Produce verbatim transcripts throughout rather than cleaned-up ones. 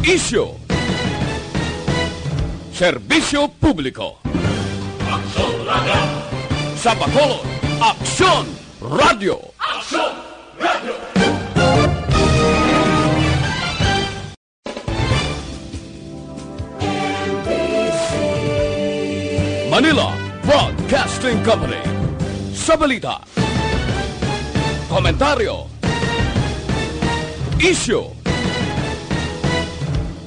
Isyu. Serbisyo publiko. Aksyon Radio. Sa Bacolod, Aksyon Radio. Aksyon Radio. Manila Broadcasting Company. Sa balita, komentaryo, isyu,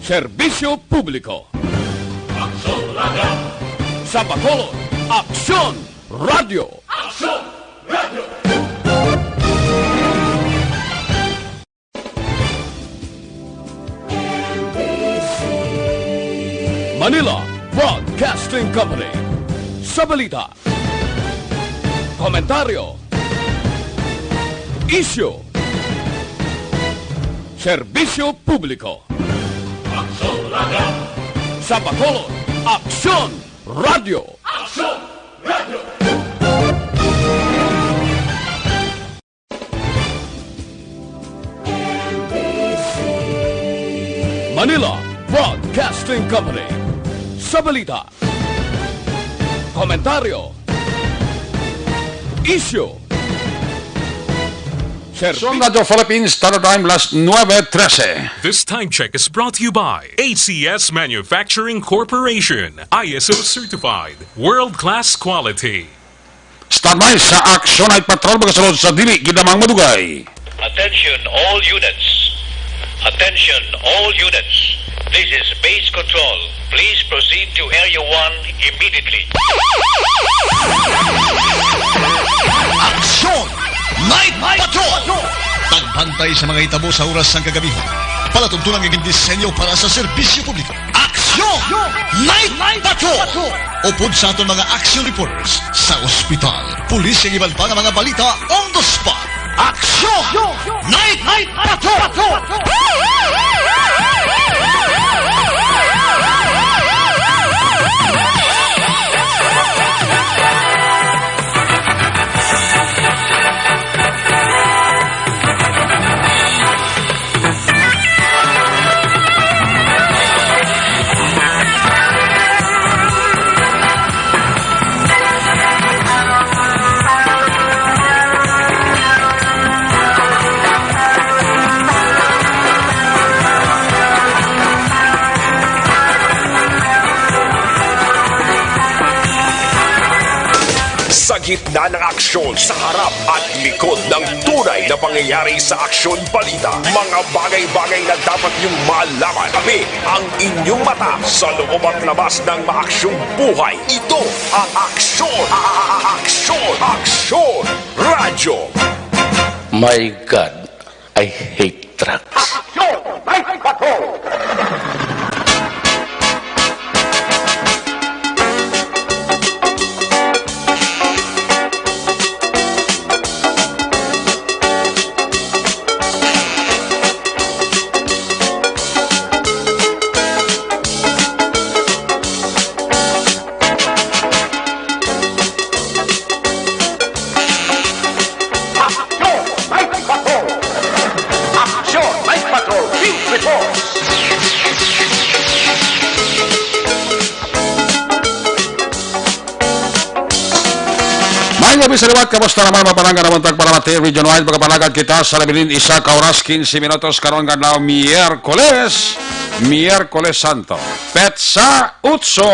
serbisyo publiko. Aksyon Radio. Sa Bacolod, Aksyon Radio. Aksyon Radio. Manila Broadcasting Company. Sa balita, komentaryo, isyu, serbisyo publiko. Aksyon Radio. Sa Bacolod, Aksyon Radio. Aksyon Radio. Manila Broadcasting Company. Sa balita, komentaryo, isyu, Aksyon serbisyo. Radio Philippines, Standard Time, las nuebe trese. This time check is brought to you by A C S Manufacturing Corporation, I S O certified, world-class quality. Standby sa Aksyon Night Patrol, magasunod sa dili gid lamang madugay. Attention all units. Attention all units. This is Base Control. Please proceed to Area one immediately. Aksyon Night Patrol! Pagbantay sa mga hitabo sa oras sang kagabihon. Palatuntunan nga gindisenyo para sa serbisyo publiko. Aksyon Night Patrol! Upod sa aton mga action reporters sa ospital, pulis, kag iban pa nga mga balita on the spot. Aksyon Night Patrol! Sa gitna ng aksyon, sa harap at likod ng tunay na pangyayari sa aksyon balita, mga bagay-bagay na dapat niyong malaman. Tabi ang inyong mata sa loob at labas ng maaksyong buhay. Ito ang Aksyon, Aksyon, Aksyon Radyo. My God, I hate trucks. Aksyon! May bato! Aksyon! Night Patrol! Aksyon! Night Patrol! Field Reports! Maayong gabi sa liwat, kamusta naman? Mapanangga naman tag para mati, Region Wide, magkapanagad kita sa labilin isa ka oras, quince minutos, karon nga adlaw, Miyerkules, Miyerkules Santo, petsa otso.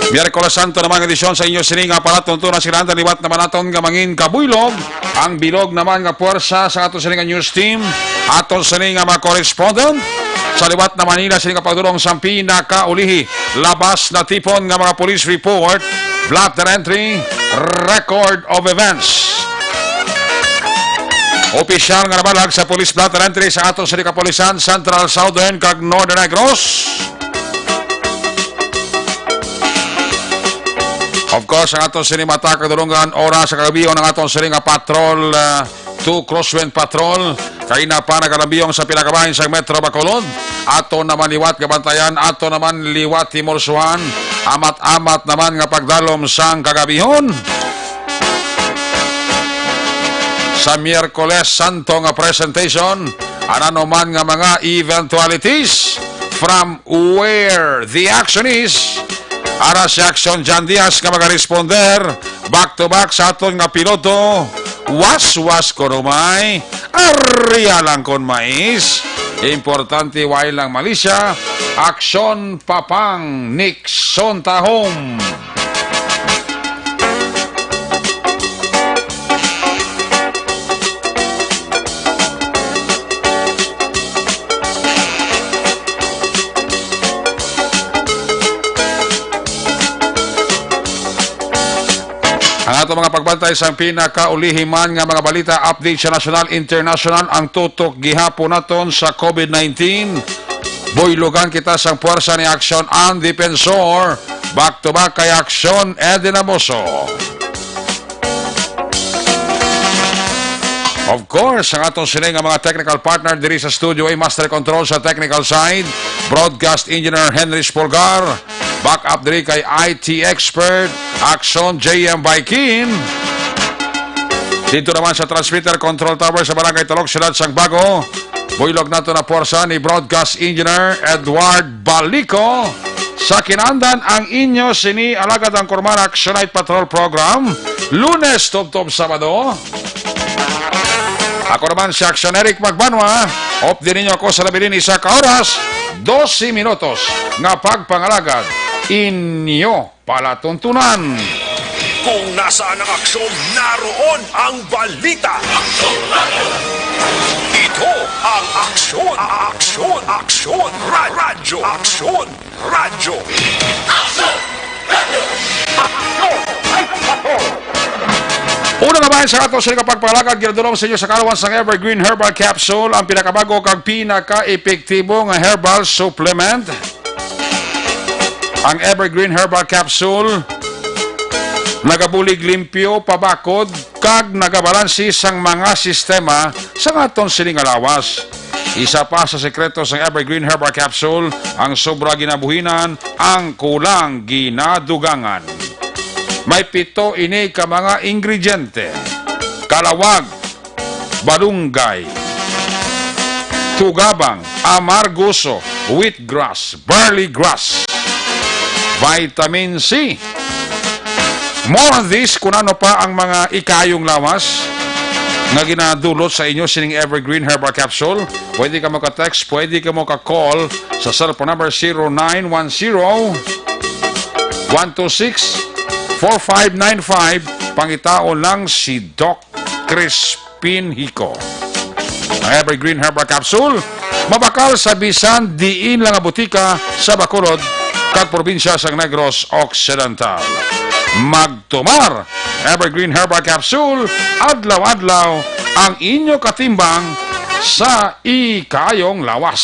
Miyerkules Santo naman nga edisyon sa inyo sini nga palatuntunan sa Granda. Liwat naman naton nga mangin kabuylog ang bilog naman nga puwersa sa aton sini nga news team, aton sini nga mga correspondent sa liwat na Manila, sini nga pagdulong sa pinakaulihi. Labas na tipon nga mga police report, blotter entry, record of events. Opisyal nga nabalag sa police blotter entry sa aton sini kapulisan, Central, Southern, kag Northern Negros. Of course, ang aton sini mata kadulungan, oras sa kagabi, ang aton sini nga patrol, ah, two Crosswind Patrol. Kay na pa nagalambiyong sa pinakabahin sang Metro Bacolod. Ato naman liwat nga bantayan, ato naman liwat himulsuhan. Amat-amat naman nga pagdalom sang kagabihon. Sa Miyerkules Santo nga presentation, anano man nga mga eventualities, from where the action is, ara si Action John Diaz nga magaresponder, back to back sa aton nga piloto, waswas ko rumay, arya lang kon mais, importante way lang malisya, Action Papang Nixon Tahom. Ang ato mga pagbantay sang pinakaulihi man nga mga balita, update sa nasyonal, international, ang tutok gihapon naton sa COVID nineteen. Buylogan kita sang puwersa ni Aksyon ang Depensor. Back to back kay Aksyon Eden Amoso. Of course, ang aton sini nga mga technical partner diri sa studio ay master control sa technical side, broadcast engineer Henry Spolgar, backup diri kay I T expert, Action J M Baikin. Dito naman sa transmitter control tower sa Barangay Talok, Siyudad sang Bago, buylog nato na puwersa ni broadcast engineer Edward Balico. Sa kinandan ang inyo sini alagad ang Kurman Action Night Patrol Program, Lunes tubtob Sabado. Ako naman si Action Eric Magbanwa. Updi ninyo ako sa labilin isa ka oras, dose minutos nga pagpangalagad. Inyo palatuntunan. Kung nasaan ang aksyon, naroon ang balita. Ito ang Aksyon, Aksyon, Aksyon, Ra- Radyo, Aksyon, Radyo. Una nga bahin sa ato sa kapagpalagad, ginadulong sa inyo sa kalawan sang Evergreen Herbal Capsule, ang pinakabago kag pinaka-epektibo nga herbal supplement. Ang Evergreen Herbal Capsule nagabulig limpyo, pabakod, kag nagabalansi sang mga sistema sa aton sini nga lawas. Isa pa sa sekreto sang Evergreen Herbal Capsule, ang sobra ginabuhinan, ang kulang ginadugangan. May pito ini ka mga ingrediente: kalawag, balunggay, tugabang, amargoso, wheatgrass, barley grass, vitamin C. More on this, kung ano pa ang mga ikayong lawas nga ginadulot sa inyo sining Evergreen Herbal Capsule. Pwede ka maka-text, pwede ka maka-call sa cellphone number zero nine one zero, one two six, four five nine five. Pangitaon lang si Doc Crispin Hico. Ang Evergreen Herbal Capsule, mabakal sa bisan diin lang nga butika sa Bacolod kag probinsya sang Negros Occidental. Magtumar Evergreen Herbal Capsule, adlaw-adlaw ang inyo katimbang sa ikayong lawas.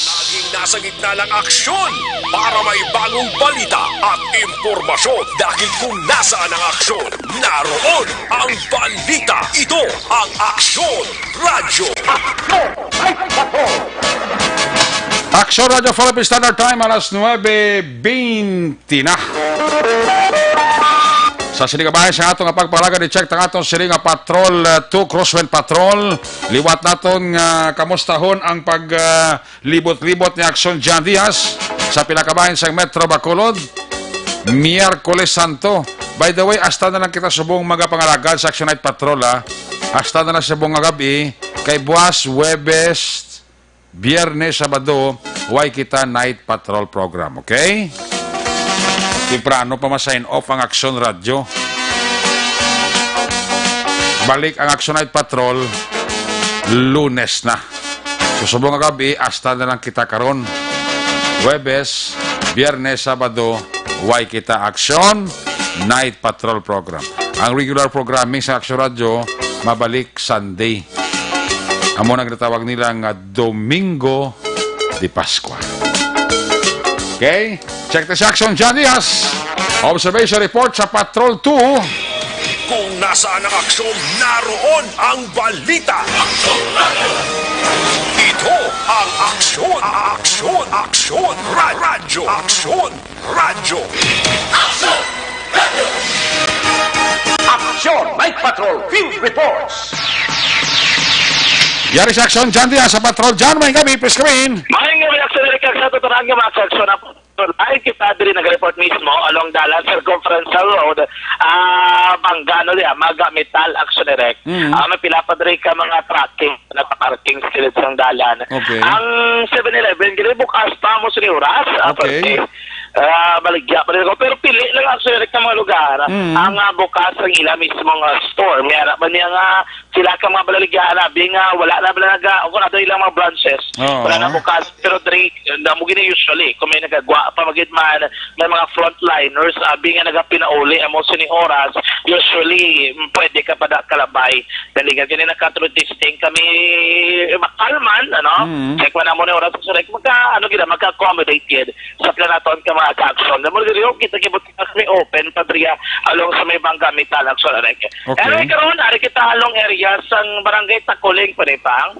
Laging nasa gitna ng aksyon para may bagong balita at impormasyon, dahil kung nasaan ang aksyon, naroon ang balita. Ito ang Aksyon Radyo. Aksyon Radyo Philippine Standard Time, alas nuebe bente na. Sa sini nga bahin sa ato nga pagpalagad, i-check ta aton sini nga Patrol, uh, two, Crosswind Patrol. Liwat naton nga kamustahon ang pag, uh, libot-libot ni Aksyon John Diaz sa pila ka bahin sang Metro Bacolod, Miyerkules Santo. By the way, hasta na lang kita subong magapangalagad sa Action Night Patrol, ha. Hasta na lang subong nga gab-i, kay buwas, Huwebes, Biyernes, Sabado, way kita Night Patrol program, okay? Temprano pa ma-sign off ang Aksyon Radyo. Balik ang Action Night Patrol, Lunes na. So, subong nga gab-i, hasta na lang kita karon. Huwebes, Biyernes, Sabado, way kita Aksyon Night Patrol program. Ang regular programming sa Aksyon Radyo, mabalik Sunday. Amo nang ginatawag nila nga Domingo de Pascua. Okay? Check the section, John Diaz. Observation report sa Patrol two. Kung na Saan ang aksyon, naroon ang balita. Ito ang Aksyon, Aksyon, Aksyon, Ra- Radyo, Aksyon, Radyo. Aksyon! Night Patrol Field Reports. Yari sa Aksyon, John Diaz sa Patrol. John, may gabi, please come in. Maayong gabi, Aksyon Eric, kag sa tanan nga mga kaaksyon. Live kita diri nag-report mismo along dalan, Circumferential Road. Ah, bangga, ano diya, Maga Metal, Aksyon Eric. Mm. Ah, may pila pa diri ka mga trucking nagpa-parking sa kilid sang dalan. Okay. Ang Seven Eleven, dili bukas pa mo sini oras. Ah, Okay. pwede. Ah, baligya pa rin ako. Pero pili lang, Aksyon Eric, ka mga lugar. Mm. Ang, ah, bukas ang ila mismo nga store. May ara ba niya nga sila ka mga balaligya, abi nga wala na bala naga, o kung ano ilang mga branches, Oo. wala na bukas. Pero diri, damo gini usually, kung may nagagwa pa magid man, may mga frontliners, abi nga nagapinauli amo sini oras, usually, mm, pwede ka pa da kalabay. Dali nga gini naka-through testing kami, bakal man, ano? Mm. Check man amo ni oras, so, like, magka, ano gid, magka-accommodate gid sa planaton ka mga ka-aksyon. Damo diri, kita kibot kami open pa diriya along sa may Bangga Metal, Aksyon Eric. Okay. Anyway, karon, ari kita along area sang Barangay Takuling, Panipang.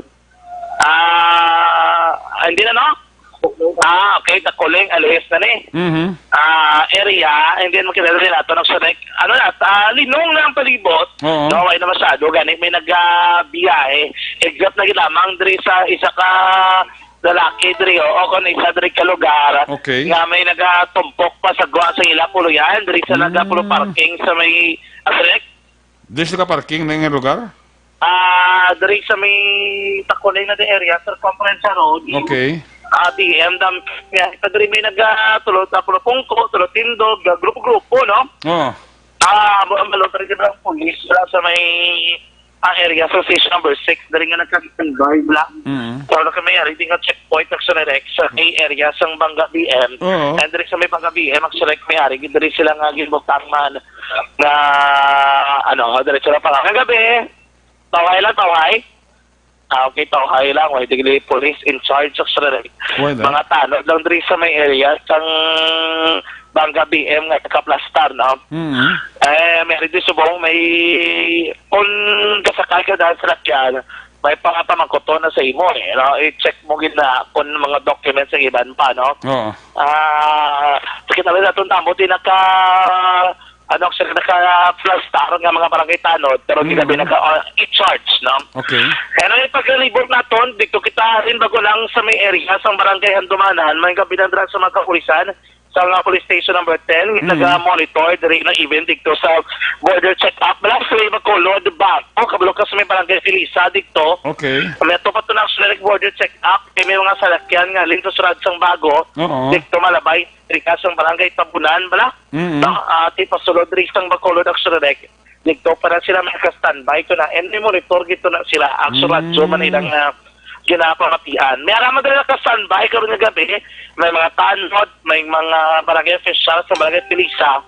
Ah, hindi na, no? Ah, okay, Takuling, alihis na ni. Mhm. Ah, area, and then makilala nila ato ng Sunek. Ano na, ah, linong na ang palibot. Oo. No, wala na masyado. Gani, may nagabiyahe. Exact na gid lamang diri sa isa ka lalaki diri, o, o kung isa diri ka lugar Okay. nga may nagatumpok pa sa gwa sa ila puluyan, diri sa Mm. nagapulo parking sa may, ah, direct. Di sila parking na nga lugar? Ah, diri sa may Takuling na di area, Circumference Road. Okay. Ah, B M dam, yeah, sa diri may naga-, tulo, sa Pulo Pungko, Tulo Tindog, ah, grupo-grupo, no? Oo. Ah, mo, ang balota rin ang police, wala sa may, ah, area, sa station number six, diri nga nagka-standby, wala. Mm. So, wala kami, ari, di nga checkpoint, Aksyon Eric, sa may area, sa Bangga B M. Oo. And diri sa may Bangga B M, Aksyon Eric, may ari, diri sila nga ginbutang man, nga, ano, diretso lang pala. Kagabi, tawhay lang, tawhay. Ah, okay, tawhay lang. Why, dili police in charge, Aksyon Eric. Why that? Mga tanod lang diri sa may area, sang Bangga B M nga nakaplastar, no? Mm. Eh, may ari di subong, may, kung kasakay ka dahil sa lakyan, may pangapamangkoton na sa imo, eh, no? I-check mo gid na kung mga documents ang iban pa, no? Oo. Ah, sa kita rin natin, tamo din naka, ano, actually, naka-plastar nga mga barangay tanod, pero hindi kami Mm. naka, ah, i-charge, no? Okay. Kaya nang ipaglibot naton, dito kita rin bago lang sa may area, sa barangay Handumanan, may gabi na dira sa mga kapulisan, sa nga police station number ten, Mm. naga-monitor diri na even dito sa border check-up. Wala sa may Bacolod, Bago, kabalo ka sa may barangay Felisa dito. Okay. May ato pa to na sa border check-up, kay may mga salakyan nga linto sa Radsang Bago, Oo. dito malabay, diri ka sa barangay Tabunan, bala? Mm. No, ah, ti pasulod diri sa Bacolod, Aksyon Eric. Dito para sila maka-standby ko na. And may monitor gito na sila. Aksyon Mm. Radyo man ilang, ah, ginapamatian. May araman diri naka-standby karon nga gabi. May mga tanod, may mga barangay officials sa barangay Felisa.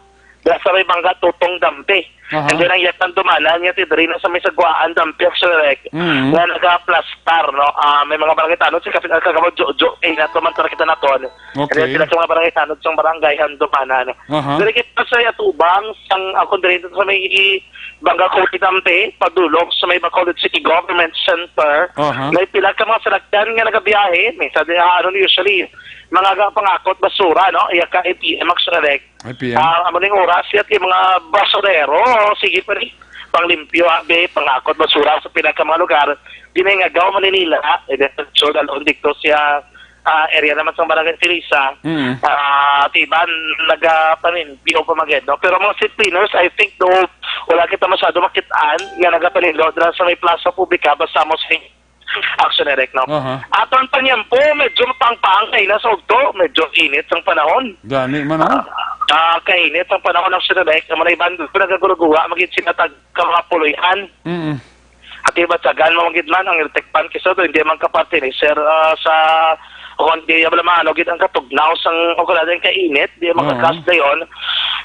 Diya sa may Bangga Tutong Dampi. Aha. And then ang Yatang Dumanan, nga ti diri na sa may Saguaan Dampi, Aksyon Eric. Mm. Nga nagaplastar, no? Ah, may mga barangay tanod, si Kapit Alcagamo, Jojo, eh, nato man para kita naton. And then Okay. sila sa mga barangay tanod, sa barangay Handumanan. Aha. Diri kita sa Yatubang, sang, ako diri sa may Bangga City Dampi, padulong sa may Bacolod City Government Center. Aha. May pila ka mga salakyan nga nagabiyahe, may sa, ah, ano, usually, mga ga-, pangakot basura, no? Iya ka A P M, Aksyon Eric. A P M. Ah, amo ning oras, yat yung mga basurero, sige pa rin. Panglimpyo, abi, pangakot basura sa pila ka mga lugar. Di na yung agaw, Manila, eh, di, so, dalon dito siya, ah, area naman sa Barangay Felisa. Mm. Ah, tiban, nagapanimpyo pa maged, no? Pero mga street cleaners, I think, though, wala kita masyado makitaan, nga nagapanindo dira sa may Plaza Publica, basta mo sa Aksyon Eric, no? Aha. Aton panyampo, medyo mapangpang kaina sa ugto, medyo init ang panahon. Gani man, ha? Ah, ah, kainit ang panahon, Aksyon Eric. Ang mga iban, nagaguluguwa, magid sila tag ka mga puloy-an. Mm. At iba, tsagan mo, magid man, ang electric fan, kiso to, hindi man kaparte ni Sir, ah, sa, o hindi, abala, maano, gid ang katugnaw sang, o kala din kainit, di Oo. makakas dayon.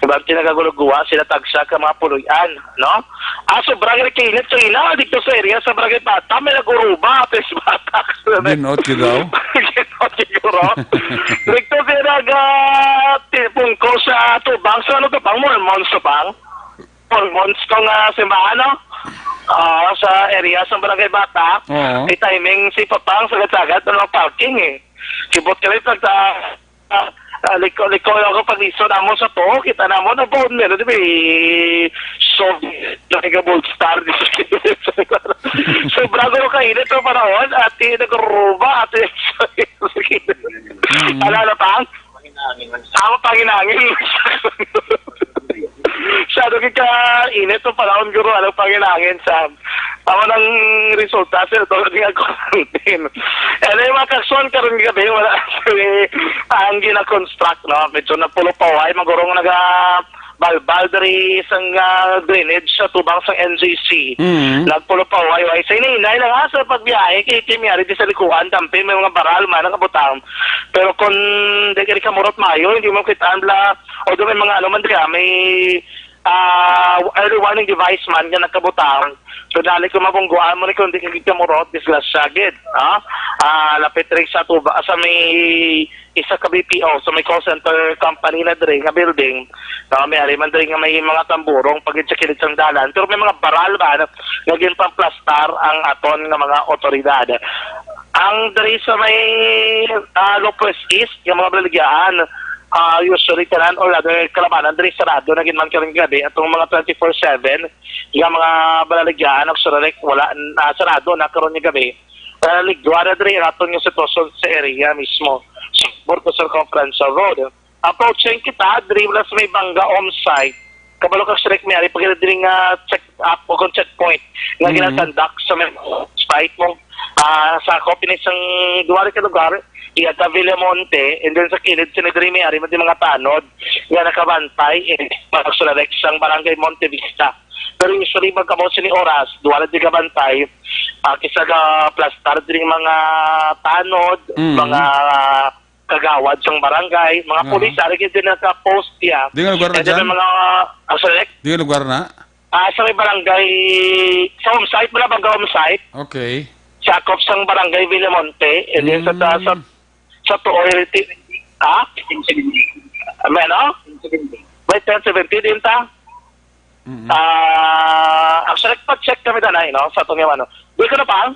Iban, tinagaguluguwa, sila tagsa ka mga puloy-an, no? Ah, sobrang kainit sa ina, dito sa area, sa Barangay Bata, may naguruba, Pes Batak. Ginot, gid daw. Ginot, siguro. Dito siya nag, ah, tipungko sa Tubang, sa ano, Tubang, Mormon, Tubang? Hormones ko nga simbahan, no? Ah, sa area sa Barangay Bata, Oo. May timing si Papang sa Gatsagat, ano, parking, eh. Kibot kami pag, ah, ah, liko-liko lang ako pag liso namo sa to, kita namo na bone meron, di ba? So, nakikabulstar, di ba? Sobra ko kainit ang panahon, ati, nagruba, ati, Mm. Ano, ano, Pang? Ako, panginangin. Masyado kita init ang panahon, guro. Ano, panginangin, Sam? Ako nang resulta sa ito, hindi nga quarantine. Ano yung mga kakson karon gabi? Wala, actually, ang gina-construct, no? Medyo nagpulupaway, magurong naga balbal diri sang, ah, drainage sa tubang sang N J C. Mm. Nagpulupaway-way sa inay lang, ha, sa pagbiyahe, kay Kim Yari di sa likuan, tampi, may mga baral man nakabutang. Pero kung di ka kamurot maayo, hindi mo kitaan bla, although may mga ano man diri, ah, may, ah, early warning device man nga nakabutang. So, dali ko mabungguan mo ni kung di ka kamurot, disgrasya gid, ha? Ah, lapit rin sa tuba, sa may isa ka B P O, so may call center company na diri nga building. No, may ari man diri nga may mga tamburong pagid sa kilid sang dalan, pero may mga baral ba na nga ginpamplastar ang aton nga mga otoridad. Ang diri sa may, ah, Lopez East nga mga balaligyan, ah, usually tanan or rather kalabanan diri sarado na gid man karong gabi atong mga twenty-four seven nga mga balaligyan, actually, wala, ah, sarado na karon nga gabi. Ah, ligwa na diri ang aton nga sitwasyon sa area mismo, sa Bordo Circumferential Road. Approaching kita, diri wala sa may Bangga Home Site. Kabalo ka, Shrek, may ari pa kita diri nga check up o kung checkpoint nga Mhm. ginakandak sa may site mo. Ah, sa kopin isang duwari ka lugar, iya ka Villamonte, and then sa kilid sini diri may ari man di mga tanod nga nakabantay, eh, para sa direct sang Barangay Monte Vista. Pero usually, magkamo sini oras, duwari di kabantay, ah, kisa ga plastar diri mga tanod, Mhm. mga kagawad sang barangay, mga Oo. pulis, ari gid din naka-post diya. Di nga lugar na And then dyan? may mga, ah, select, Di nga lugar na? ah, sa may barangay, sa home site, wala bang home site? Okay. Sakop sang barangay Villamonte, and then sa, sa, sa, Mm. sa Tuoy, ti-, ha? May ano? May ten seventy din ta? Mm. Ah, actually, pa-check kami danay, no? Sa itong yung ano. Di ko na pa?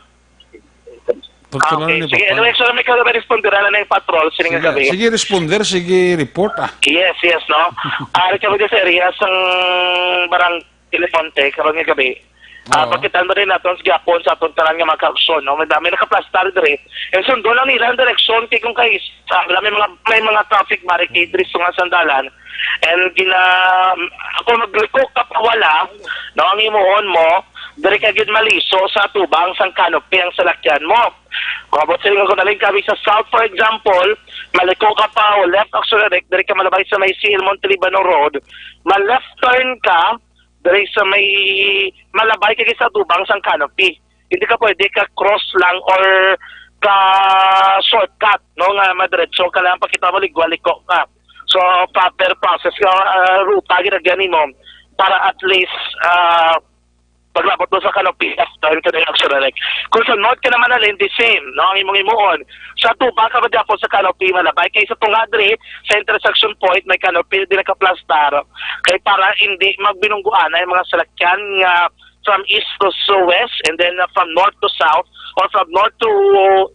Pagtulungan Okay, ni sige. Papa. Anyway, so may kami responderan na yung patrol, sining Sige, gabi. sige, responder, sige, report, ah. Yes, yes, no? Ah, kami din sa area sang barang Telefonte, karon nga gabi. Ah, Oo. Pakitaan mo rin natin sa gihapon sa atong tanan nga mga kaaksyon, no? May dami nakaplastar diri. And sundo lang nila ang direksyon kay kung kay sa may mga, may mga traffic barricade diri sa mga sandalan. And gina-, kung magliko ka pa wala, no, ang imuhon mo, diri ka gid maliso sa tubang sang canopy ang salakyan mo. Kung abot sa inyo, kung naling kami sa south, for example, maliko ka pa o left accelerate, diri ka malabay sa may C L Montalibano Road, ma-left turn ka, diri sa may malabay ka sa tubang sang canopy. Hindi ka pwede ka cross lang or ka shortcut, no, nga madiretso ka lang, pakita mo, ligwa-liko ka. So, proper process ka, ah, ruta, ginagyan mo para at least, ah, paglabot mo sa canopy, after ka na yung accelerate. Kung sa north ka naman, alin, the same, no? Ang imong imuon. Sa tuba ka ba dyan sa canopy, malabay kay sa tunga diri, sa intersection point, may canopy, di nakaplastar. Kay para hindi magbinungguan ang mga salakyan nga from east to, to west, and then, uh, from north to south, or from north to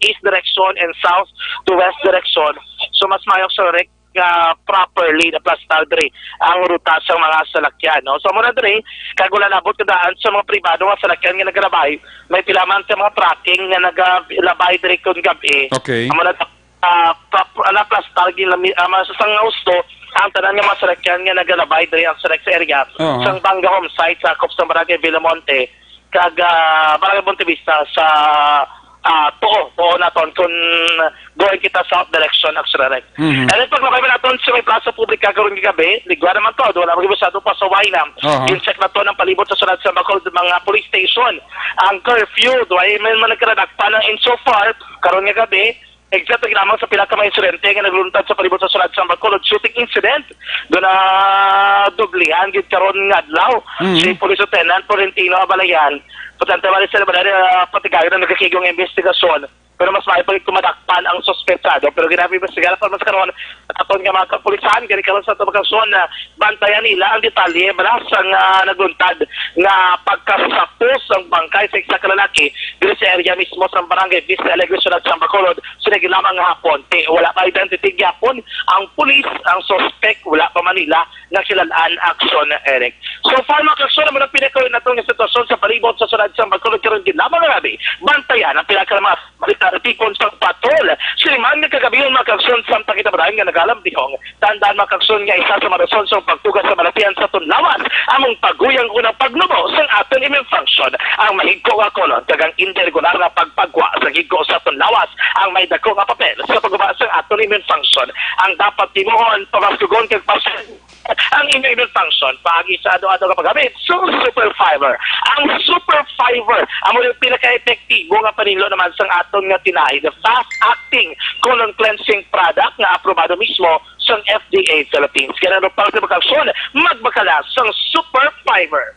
east direction and south to west direction. So, mas mayok sa rek-, uh, properly na plastar diri ang ruta sa mga salakyan, no? So, muna diri, kag wala nabot kadaan sa mga pribado nga salakyan nga nagalabay, may pila man sa mga trucking nga nagalabay diri kun gabi. Okay. Amo na, ah, pap-, ah, naplastar, ginami-, ah, mas-, sa nga husto, ang tanan nga mga salakyan nga nagalabay diri ang select sa area, Oo. Sa Banga Home Site, sakop sa Barangay Villamonte, kag, ah, Barangay Monte Vista sa, ah, tuo, tuo naton kung going kita sa direction, actually. Mhm. And then, paglabay man naton sa may Plaza Publica karon nga gabi, ligwa naman to, wala mag-ibusado pa sa Wayna. Oo. Gincheck naton ang palibot sa sulod sa Bacolod, mga police station. Ang curfew, do ay man, man nagkaladakpan ang insofar, karon nga gabi, except lamang sa pila ka mga insidente nga nagluluntad sa palibot sa sulod sa Bacolod, shooting incident. Doon na dublihan gid karon nga adlaw Mhm. si Police Lieutenant Florentino Abalayan. Patanta ba sa Abalayan, ah, patigayon ang nagakigong investigasyon. Pero mas maayo pa gid kung madakpan ang suspetsado. Pero ginaimbestigar pa man sa karon, aton nga mga kapulisan, gani karon sa aton mga kaigsuonan, bantayan nila ang detalye, bala, sang, ah, nagluntad nga pagkasapo sang bangkay sa isa ka lalaki diri sa area mismo sa Barangay Vista Alegre, Syudad sang Bacolod, sa naging lamang nga hapon. Ti, wala pa identity gyapon ang pulis, ang suspek, wala pa man nila nakilal-an, Aksyon, Eric. So far, mga kaigsuonan, amo na pinakauli naton nga sitwasyon sa palibot sa Syudad sang Bacolod karon, ginlamang nga gab-i. Bantayan ang pila ka mga balita tipon sang patrol. Sini man nga kagab-i, mga kaigsuonan, samtang kita balaan nga nagalambihon. Tandaan, mga kaigsuonan, nga isa sa mga rason sang pagtuga sa balatian sa aton lawas amo ang paguyang unang pagnubo sang aton immune function. Ang mahigko nga kulon kag ang indi regular nga pagpagwa sa higko sa aton lawas ang may dako nga papel sa pagguba sang aton immune function. Ang dapat timuon, pabaskugon kag pasayon ang inyo immune function paagi sa ado-ado nga paggamit sa Super Fiber. Ang Super Fiber amo ang pinaka-epektibo nga paninlo naman sang aton nga tilain, the fast-acting colon cleansing product nga aprobado mismo sang F D A Philippines. Kaya ano pa sa pagkaksyon, magbakala sang Super Fiber.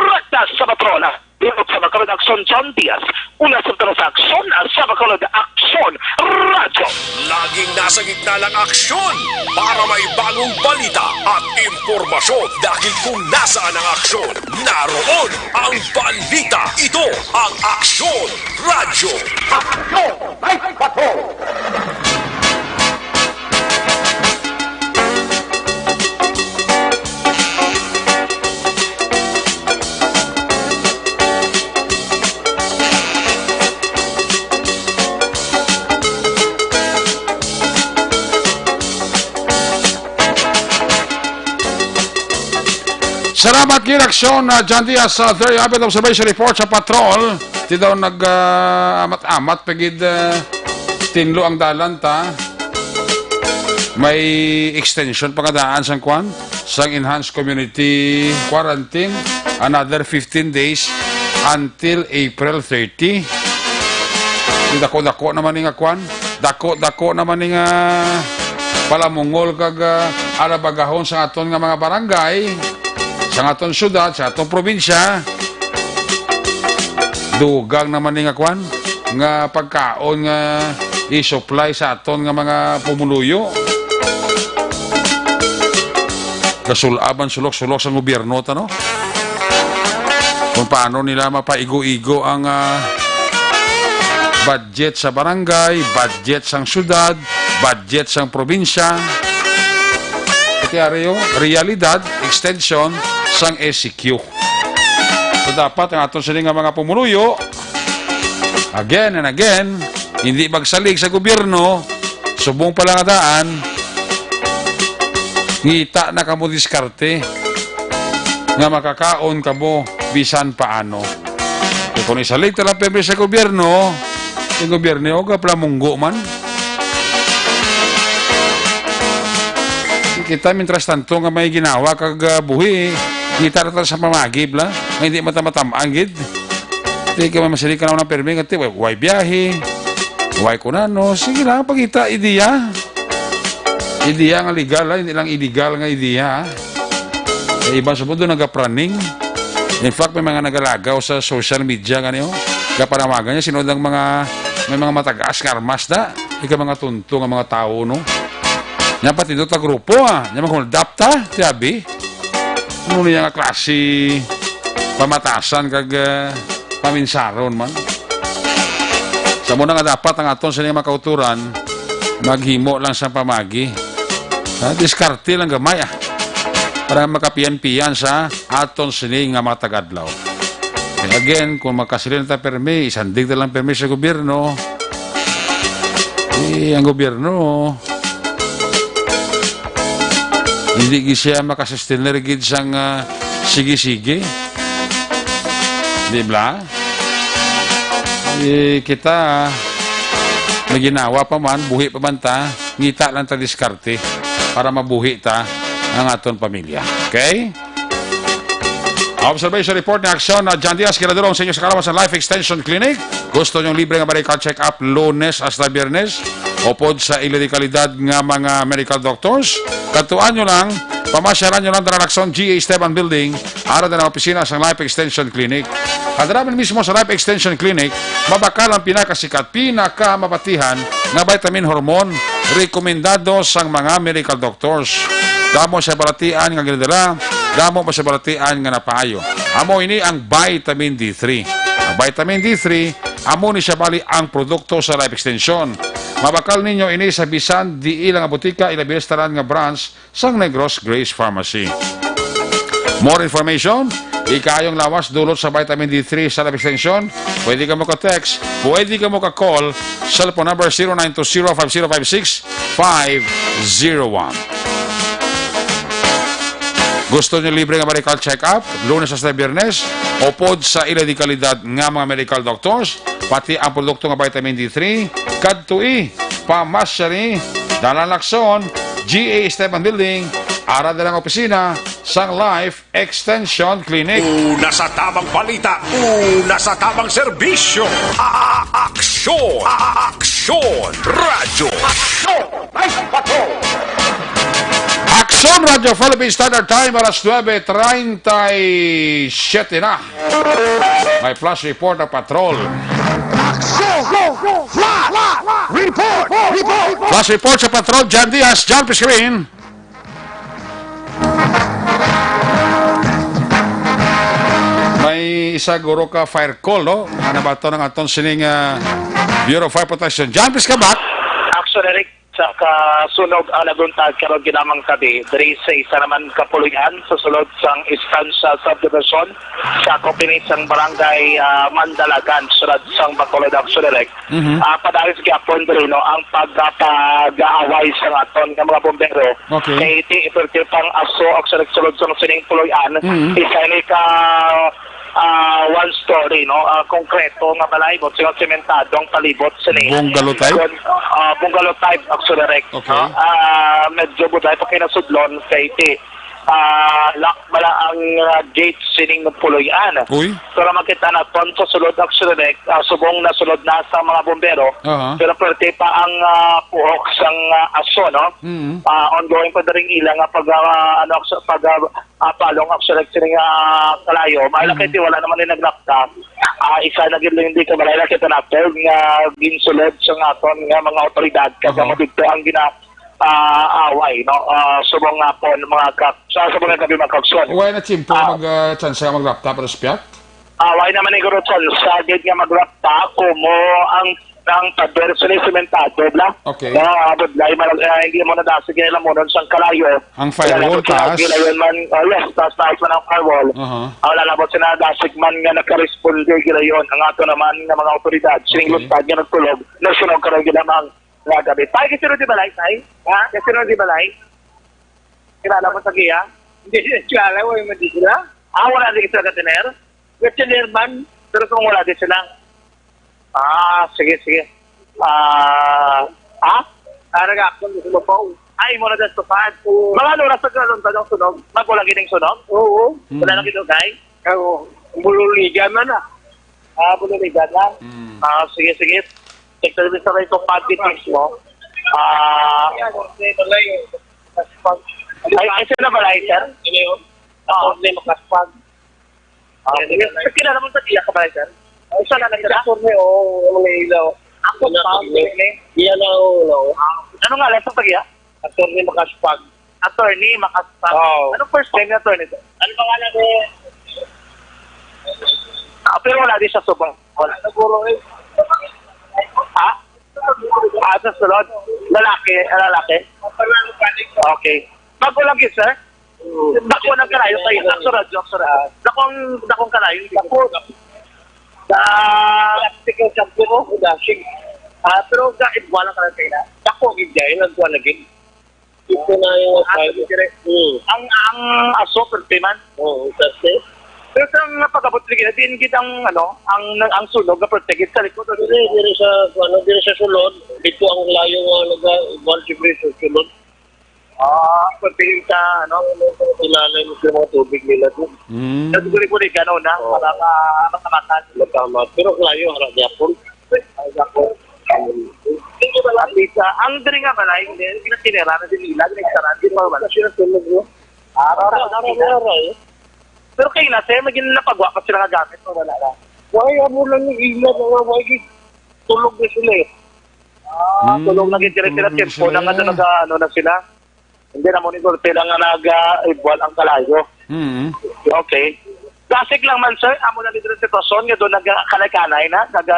Raktas sa patrona. Dito sa mga production, John Diaz, una sa tanong sa aksyon, sa Bacolod Aksyon Radyo. Laging nasa gitna ng aksyon para may bagong balita at impormasyon, dahil kung nasaan ang aksyon, naroon ang balita. Ito ang Aksyon Radyo. Aksyon! May patrol! Salamat gid, Aksyon, ah, John Diaz, sa Third Rapid Observation Report sa patrol. Ti daw nag, ah, amat-amat pa gid, ah, tinlo ang dalan ta. May extension pa nga daan sang kwan, sang enhanced community quarantine, another fifteen days until April thirty. Di dako-dako naman ni nga kwan, dako-dako naman ni nga palamungol kag, ah, alabagahon sa aton nga mga barangay, sa aton syudad, sa aton probinsya. Dugang naman ni nga kwan, nga pagkaon nga i-supply sa aton nga mga pumuluyo. Kasulaban sulok-sulok sa gobyerno ta, no? Kung paano nila mapaigo-igo ang, ah, budget sa barangay, budget sang syudad, budget sang probinsya. Iti ari, oh, realidad, extension sang S C Q. So, dapat ang aton sini nga mga pumuluyo, again and again, hindi magsalig sa gobyerno, subong pa lang nga daan, ngita na kamo diskarte nga makakaon kamo bisan paano. Kay kung isalig ta lang pirmi sa gobyerno, ang gobyerno, o, gaplamunggo man. Kita, mientras tanto nga may ginawa kag, ah, buhi, ngita ra ta sa pamagi, bala, nga hindi mata-matam-an gid. Di ka man masiling ka na ng permi, nga ti, way, way biyahe, way kunano. Sige lang, pagita, ideya. Ideya nga legal, ha? Hindi lang illegal nga ideya, ha? Sa iba sa mundo, nagapraning. In fact, may mga nagalagaw sa social media, gani, oh. Kapanawagan niya, sinod ang mga, may mga matagaas nga armas na. Ika mga tunto nga mga tao, no? Nya pati do ta grupo, ah. Nya mag-hold up ta, sabi. Ano niya nga klase pamatasan kag, ah, paminsaron man? Sa muna nga dapat ang aton sini nga mga kauturan, maghimo lang sa pamagi. Ha, diskarte lang gamay, ah. Para makapiyan-piyan sa aton sini nga mga tagadlaw. And again, kung makasiling ta permi, isandig ta lang permi sa gobyerno. Eh, ang gobyerno, hindi gid siya makasustener gid sang, ah, sige-sige. Di ba? Eh, kita, may ginawa pa man, buhi pa man ta, ngita lang ta diskarte para mabuhi ta ang aton pamilya. Okay? Observation report ni Aksyon na John Diaz, kinadulong sa inyo sa kalaman sa Life Extension Clinic. Gusto niyong libre nga medical check-up Lunes hasta Biyernes? Upod sa ila di kalidad nga mga medical doctors, kadtuan nyo lang, pamasyaran nyo lang Daran Aksyon G A Esteban Building, ara na ang opisina sang Life Extension Clinic. Kadalaman mismo sa Life Extension Clinic, mabakal ang pinakasikat, pinakamabatihan nga vitamin hormone rekomendado sang mga medical doctors. Damo siya balatian nga ginadala, damo pa siya balatian nga napaayo. Amo ini ang vitamin D three. Ang vitamin D three, amo ni siya bali ang produkto sa Life Extension. Mabakal ninyo ini sa bisan diin lang nga botika, ilabi na sa tanan nga branch sang Negros Grace Pharmacy. More information, ikaayong lawas dulot sa vitamin D three sa Life Extension, pwede kamo ka-text, pwede kamo ka-call, cellphone number zero nine two zero five zero five six five zero one. Gusto niyo libre nga medical check-up, Lunes hasta Biyernes, upod sa ila di kalidad nga mga medical doctors, pati ang produkto nga vitamin D three, kadtoi, pamasya ni Dalan Lacson, G A Esteban Building, ara na lang opisina sang Life Extension Clinic. Una sa tamang balita, una sa tamang serbisyo. A-, a-, aksyon, a-, a-, aksyon, radyo. Aksyon, Life Patrol. Aksyon Radyo Philippine Standard Time, alas nuebe treinta y siete na. May flash report ang patrol. Aksyon! Flash! Report! Report! Flash report sa patrol, Jan Diaz, Jan Piscabin. May isa guro ka fire call, no? Ano ba to ng aton sining, ah, Bureau of Fire Protection? Jan, please come back. Action, Eric, sa kasunog ang nabuntag karon ginamang tabi diri sa isa naman ka puloy-an sa sulod sang Estancia Subdivision, sa kopinit sang barangay, ah, Mandalagan, sulod sang Bacolod, Action, Eric. Mhm. Ah, padagos gyapon diri, no, ang pagpag-aaway sang aton nga mga bombero. Okay. Kay ti iperte pang aso ang sulod sang sining puloy-an. Mhm. Isa ni ka, ah, one story, no, ah, konkreto nga balay, but sino sementado ang palibot sini. Bungalow type? Kun, ah, bungalow type, actually, Rex, okay, no? Ah, medyo buday pa kinasudlon kay ti ah, lock bala ang, ah, gate sining puloy-an. Uy. Pero makita naton sa sulod, actually, ah, subong na sulod na sa mga bombero. Aha. Pero perte pa ang, ah, puhok sang, ah, aso, no? Mm. Ah, ongoing pa diri ang ila nga pag, ah, ano, sa pag, ah, ah, palong, actually, sining, ah, kalayo. Maayo lang, mhm, kay ti wala naman ni naglapta. Ah, isa na gid lang hindi ka malay nakita naton nga ginsulod sa aton nga mga otoridad kag, aha, amo didto ang gina-, ah, away, no? Ah, subong nga po, mga ka-, sa, sa mga gabi, mga kaigsuonan. Wala na tiyempo, ah, mag, ah, tsansa nga maglapta para sa pihak? Ah, wala naman ni guro tsansa gid nga maglapta, kumo ang, ang pader sa sementado, bla? Okay. Na, ah, budlay, marag-, ah, hindi mo nadasig nga ilamunon sang kalayo. Ang firewall, kaya taas. Gilayon man, oh, yes, taas, taas man ang firewall. Aha. Ah, wala na po sinadasig man nga nakaresponde, gilayon. Ang ato naman nga mga otoridad, sining, okay, luntad nga nagtulog, nasunog karon gilamang. Nga gabi. Tay, kasi di balay, tay? Ha? Kasi di balay? Kilala mo sa giya? Hindi siya kilala, wala man di sila. Ah, wala di sila ka-tener? Ka-tener man, pero kung wala di sila. Ah, sige, sige. Ah, ha? Ah, nag-action, gusto mo po? Ay, mo na dyan sa fan. Oo. Mga ano oras nagkaroon pa ng sunog? Magulang gining sunog? Oo. Hmm. Wala na kinugay? Oo. Bululigan man, ah. Ah, bululigan lang. Hmm. Ah, sige, sige. Teknologi sa may kumpante mismo. Ah, ay, ay, sila ba, sir? Ah. Hindi, makaspag. Ah, yes. Sir, kilala mo sa iya ka ba, sir? Ay, isa lang na sila? Attorney, oo, ang mga ilaw. Ako, pa, attorney. Iya na, oo, oo. Ah, ano nga, lang sa tagiya? Attorney Makaspag. Attorney Makaspag. Oo. Anong first name ni attorney, sir? Ano pangalan mo? Ah, pero wala din siya subong. Wala na, guro, eh. Ha? Ah, sa sulod. Lalaki, ah, lalaki. Okay. Bago lang yun, sir. Dako ng kalayo sa ila. Akso radyo, akso radyo. Dakong, dakong kalayo. Dako. Sa plastic yung shampoo ko, dashing. Ah, pero sa ibuha lang ka lang kayo na. Dako, hindi. Yun ang kuha lagi. Ito na yung Ah, file. Sige, dire. Hmm. Ang, ang aso, perti man. Oo, perti. Pero sa nga pag-abot lagi, diin gid ang, ano, ang, ang sunog nga perti gid sa likod. Dire, dire sa, ano, dire sa sulod. Dito ang layo nga, naga, one degree sa sulod. Ah, pagtingin sa, ano, ilalim sa mga tubig nila doon. Mm. Sa siguro po, gano'n na, Oo. Para ma-, matamatan. Matamat. Pero layo, harap niya po. Ay, ako. Hindi ba lang, Lisa? Ang diri nga balay, hindi, hindi na tinira, na dinila, hindi na tinira, hindi pa ba? Kasi natulog, no? Ah, Ara, ara, ara, ara, ara, eh. Pero kayo na, sir, maging napagwa pa sila nga gamit, o wala lang? Why, amo lang yung ila, mga why, tulog na sila, eh. Ah, Mm, tulong na gid sila, sila tulong na tempo sila, na nga yeah. Naga, ano na sila. Hindi na mo ni sila nga nag-ibwal ang kalayo. Mm. Okay. Dasig lang man, sir, amo na gid ang sitwasyon nga doon nagkanay-kanay na, naga,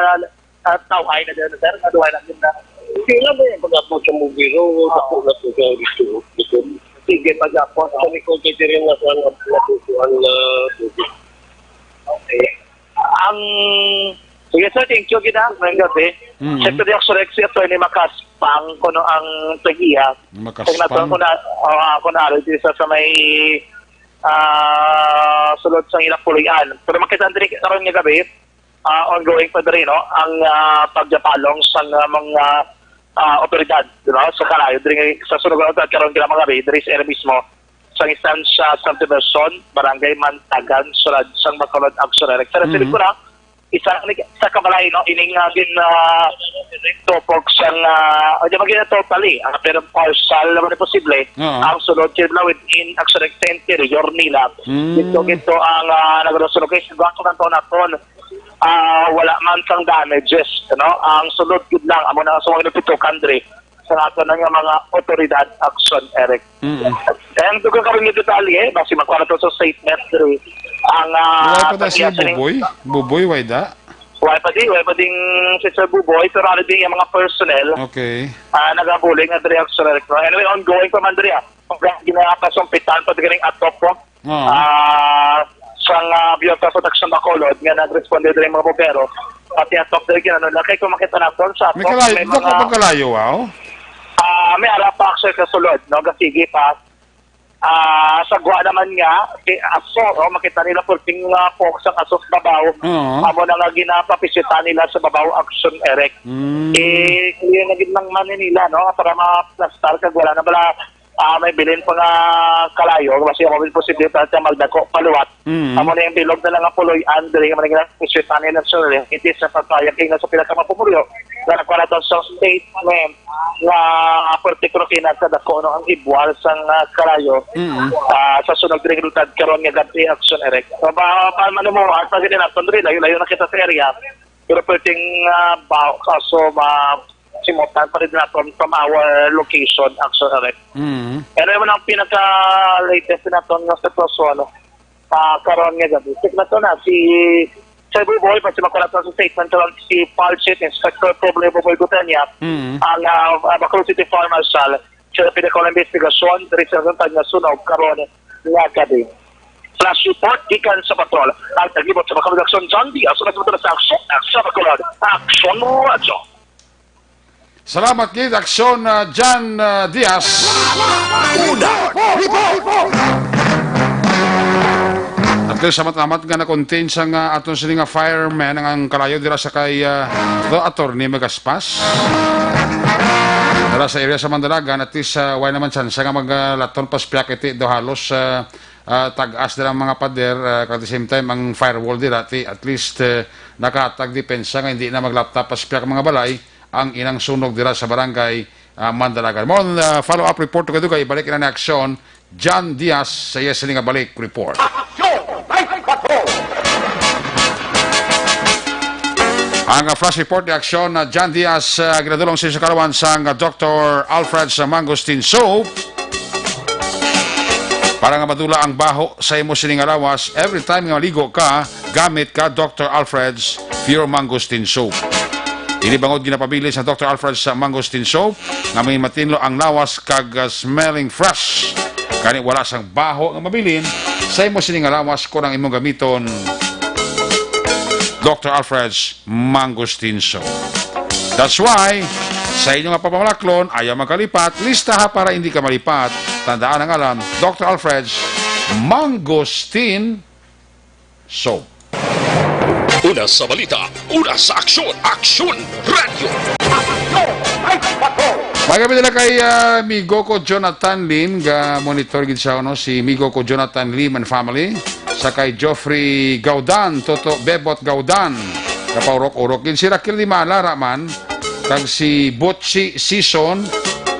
ah, tawhay na din, sir, nga duhay na din na. Sila ba yung pag-abot sa movie room? Ako na po sa gusto, gusto. Sige, pag-abot. Kami ko kay Jerry nga sa nga, nga, nga, Okay. Ang, sige, sir, thank you gid, ah, ngayong gabi. Mm. Siyempre, di ako sure si Attorney Makaspang kuno ang tagiya. Makaspang. Kung nato, kung na, ah, kung naaro dito sa, sa may, ah, sulod sa ilang puloy-an. Pero makita diri karon nga gabi, ah, ongoing pa diri, no, ang, ah, pagdapalong sa, ah, mga, ah, otoridad, di ba, sa kalayo diri sa sunugan, at karon kila mga gabi diri sa area mismo sa Estancia Santa Version, Barangay Mantagan, sulod sang Bacolod Action Direct. Sa Mhm. Sirikura, isa ni sa kabalay, no, ining, ah, gin, ah, tupok sang, ah, o di ba, gina totally, ah, pero partial naman ang posible Oo. Ang sulod sila within Action Direct sa interior nila. Mm. Dito, dito ang, ah, nagdasunog kay sa bangko ng taon naton. Ah, wala man sang damages, no? Ang sulod gid lang, amo na sa mga napitukan diri sa ato na nga mga otoridad, Action Direct. Mm. And dugang kami nga detalye, basi magkuha na to sa statement diri. Ang, ah, Wala pa na si tagiya sa ning Buboy? Buboy, wala da? Wala pa di, wala pa ding si Sir Buboy, pero ano din yung mga personnel, Okay. ah, nagabuling nga diri, Action Direct. Anyway, ongoing pa man diri, ah. Ang ginapasumpitan pa diri atop ko. Oo. Ah, sang, ah, Bureau of Protection Bacolod nga nagresponde diri mga bombero. Pati atop diri, kinano na kay kung makita naton sa May atop, kalayo, may dako mga pang kalayo, wow. Ah, may ara pa, actually, kasulod, no? Gasigi pa. Ah, sa gwa naman nga, si aso, no? Makita nila pulting, ah, pok sa aso sa babaw. Oo. Amo na nga ginapapisita nila sa babaw, Action Direct. Mm. Eh, clear na gid ng Manila, no? Para maplastar, kag wala na bala, ah, may bilin pa nga kalayo, kasi ako rin posible pa siya magdako, paluwat. Mm. Amo na yung bilog na lang ang puloy-an, diri nga man nga, posible na, sir, eh. Hindi sa pagkaya, kaya nga sa pila ka mapumulyo, na nagkuha na to sa statement nga, ah, particular kina sa dako, no, ang ibwal sang, ah, kalayo, Mm. ah, sa sunod ring lutad karon nga gabi, Action Direct. So, pa, pa, ano mo, at pag naton rin, layo-layo na kita sa area, pero pwedeng, ah, ba, kaso, ma, simutan pa rin naton from our location, Action Direct. Mm. Pero yun ang pinaka-latest naton nga sitwasyon, no? Ah, karon nga gabi. Check na to na si Sir Buboy, pati makulat na sa statement karon si Fire Chief Inspector Problemo Boy Gutanya, Mm. ang, ah, ah, Bacolod City Fire Marshal, siya na pinakawalang investigasyon diri sa natungtad nga sunog karon nga gabi. Flash report gikan sa patrol. Ang taglibot sa mga production, John Diaz, sa mga sa aksyon, aksyon, Bacolod, Aksyon Radyo. Salamat gid, Aksyon, ah, Jan, ah, Diaz. Una, report! At least, salamat-salamat nga na-contain sa nga aton sini nga fireman ang, ang kalayo dira sa kay, ah, do Attorney Magaspas. Dira sa area sa Mandalagan, at least, ah, wala naman chance nga mag, ah, laton pa sa piyak iti do halos, ah, ah, tag-as dira ang mga pader, ah, kag at the same time, ang firewall dira, ti, at least, ah, nakatag depensa nga hindi na maglaptap pa sa piyak mga balay ang inang sunog dira sa barangay, ah, Mandalagan. Mo ang, ah, follow-up report ko dugay, ibalik na ni Aksyon, John Diaz sa iya sini nga balik report. Aksyon! Night Patrol! Ang, ah, flash report ni Aksyon na John Diaz, ah, ginadulong sa kalawan sang, ah, Doctor Alfred sa Mangosteen Soap. Para nga madula ang baho sa imo sini nga lawas, every time nga maligo ka, gamit ka Doctor Alfred's Pure Mangosteen Soap. Ini bangod ginapabilin sa Doctor Alfred's Mangosteen Soap nga may matinlo ang lawas kag, ah, smelling fresh. Gani wala sang baho nga mabilin sa imo sini nga lawas kon ang imong gamiton Doctor Alfred's Mangosteen Soap. That's why, sa inyo nga pagpamalaklon, ayaw magkalipat, listaha para hindi ka malipat. Tandaan ang alam, Doctor Alfred's Mangosteen Soap. Una sa balita, una sa aksyon, Aksyon Radyo. Aksyon! Ay, patrol! Magandang gabi nila kay, ah, Migo ko Jonathan Lim, ga monitor gid siya, no, si Migo ko Jonathan Lim and family, sa kay Geoffrey Gaudan, Toto Bebot Gaudan, kapaurok-urok gid si Raquel Limala Raman, kag si Butchie Sison,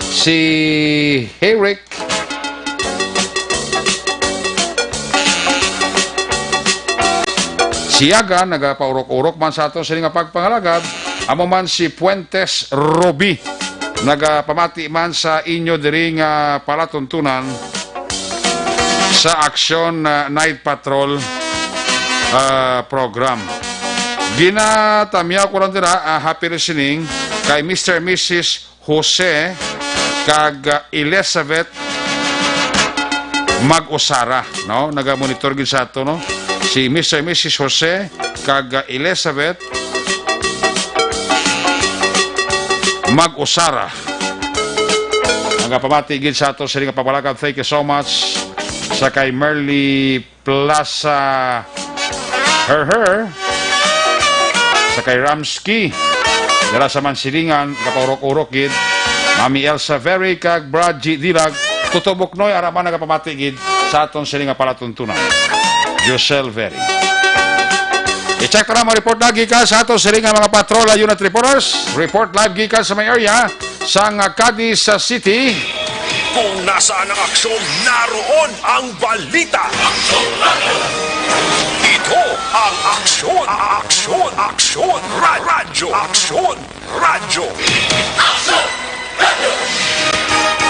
si Herrick Siaga, nagapaurok-urok man sa aton sini nga pagpangalagad. Amo man si Puentes Ruby, nagapamati man sa inyo diri nga palatuntunan sa Aksyon, ah, Night Patrol, ah, program. Ginatamyaw ko lang dira, ah, happy listening kay Mister and Missus Jose kag, ah, Elizabeth Mag-Usara, no? Nagamonitor gid sa ato, no? Si Mister and Missus Jose kag, ah, Elizabeth Mag-Usara. Nagapamati gid sa ato sini nga pagpalakad. Thank you so much sa kay Merly Plaza. Her, her. Sa kay Ramski. Dala sa Mansilingan, kapaurok-urok gid. Mami Elsa Very kag Brad G Dilag. Tuto Buknoy, ara man nagapamati gid sa aton sini nga palatuntunan. Josel Very. I-check na mo report na gikan sa aton sini nga mga patrol, unit reporters. Report live gikan sa may area sang Cadiz City. Kung nasaan ang aksyon, naroon ang balita. Ito ang Aksyon, Aksyon, Aksyon, Ra- Radyo, Aksyon, Radyo.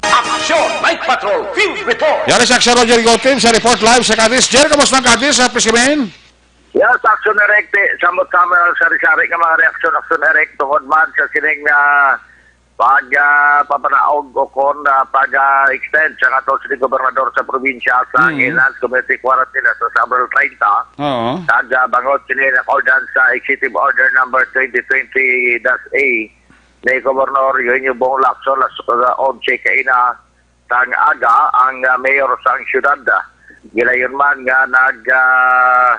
Aksyon, Night Patrol, Field Report. Yari sa Aksyon Radyo Rigotim sa report live sa Cadiz. Jer, kamusta ang Cadiz? Happy si Main? Yes, Aksyon Direct, eh, samot sa mga sari-sari nga mga reaksyon, Aksyon Direct, tungod man sa sining, ah, pag, ah, papanaog o kon, ah, pag, ah, extend sa aton sini gobernador sa probinsya sa Mm. Enhanced Community Quarantine sa Abril treinta. Oo. Kag, ah, bangod sini in accordance sa Executive Order number twenty twenty dash A ni Gobernador Eugenio Bong Lacson, las, ah, onse kaina sang aga ang, ah, mayor sang syudad. Gilayon man nga nag, ah,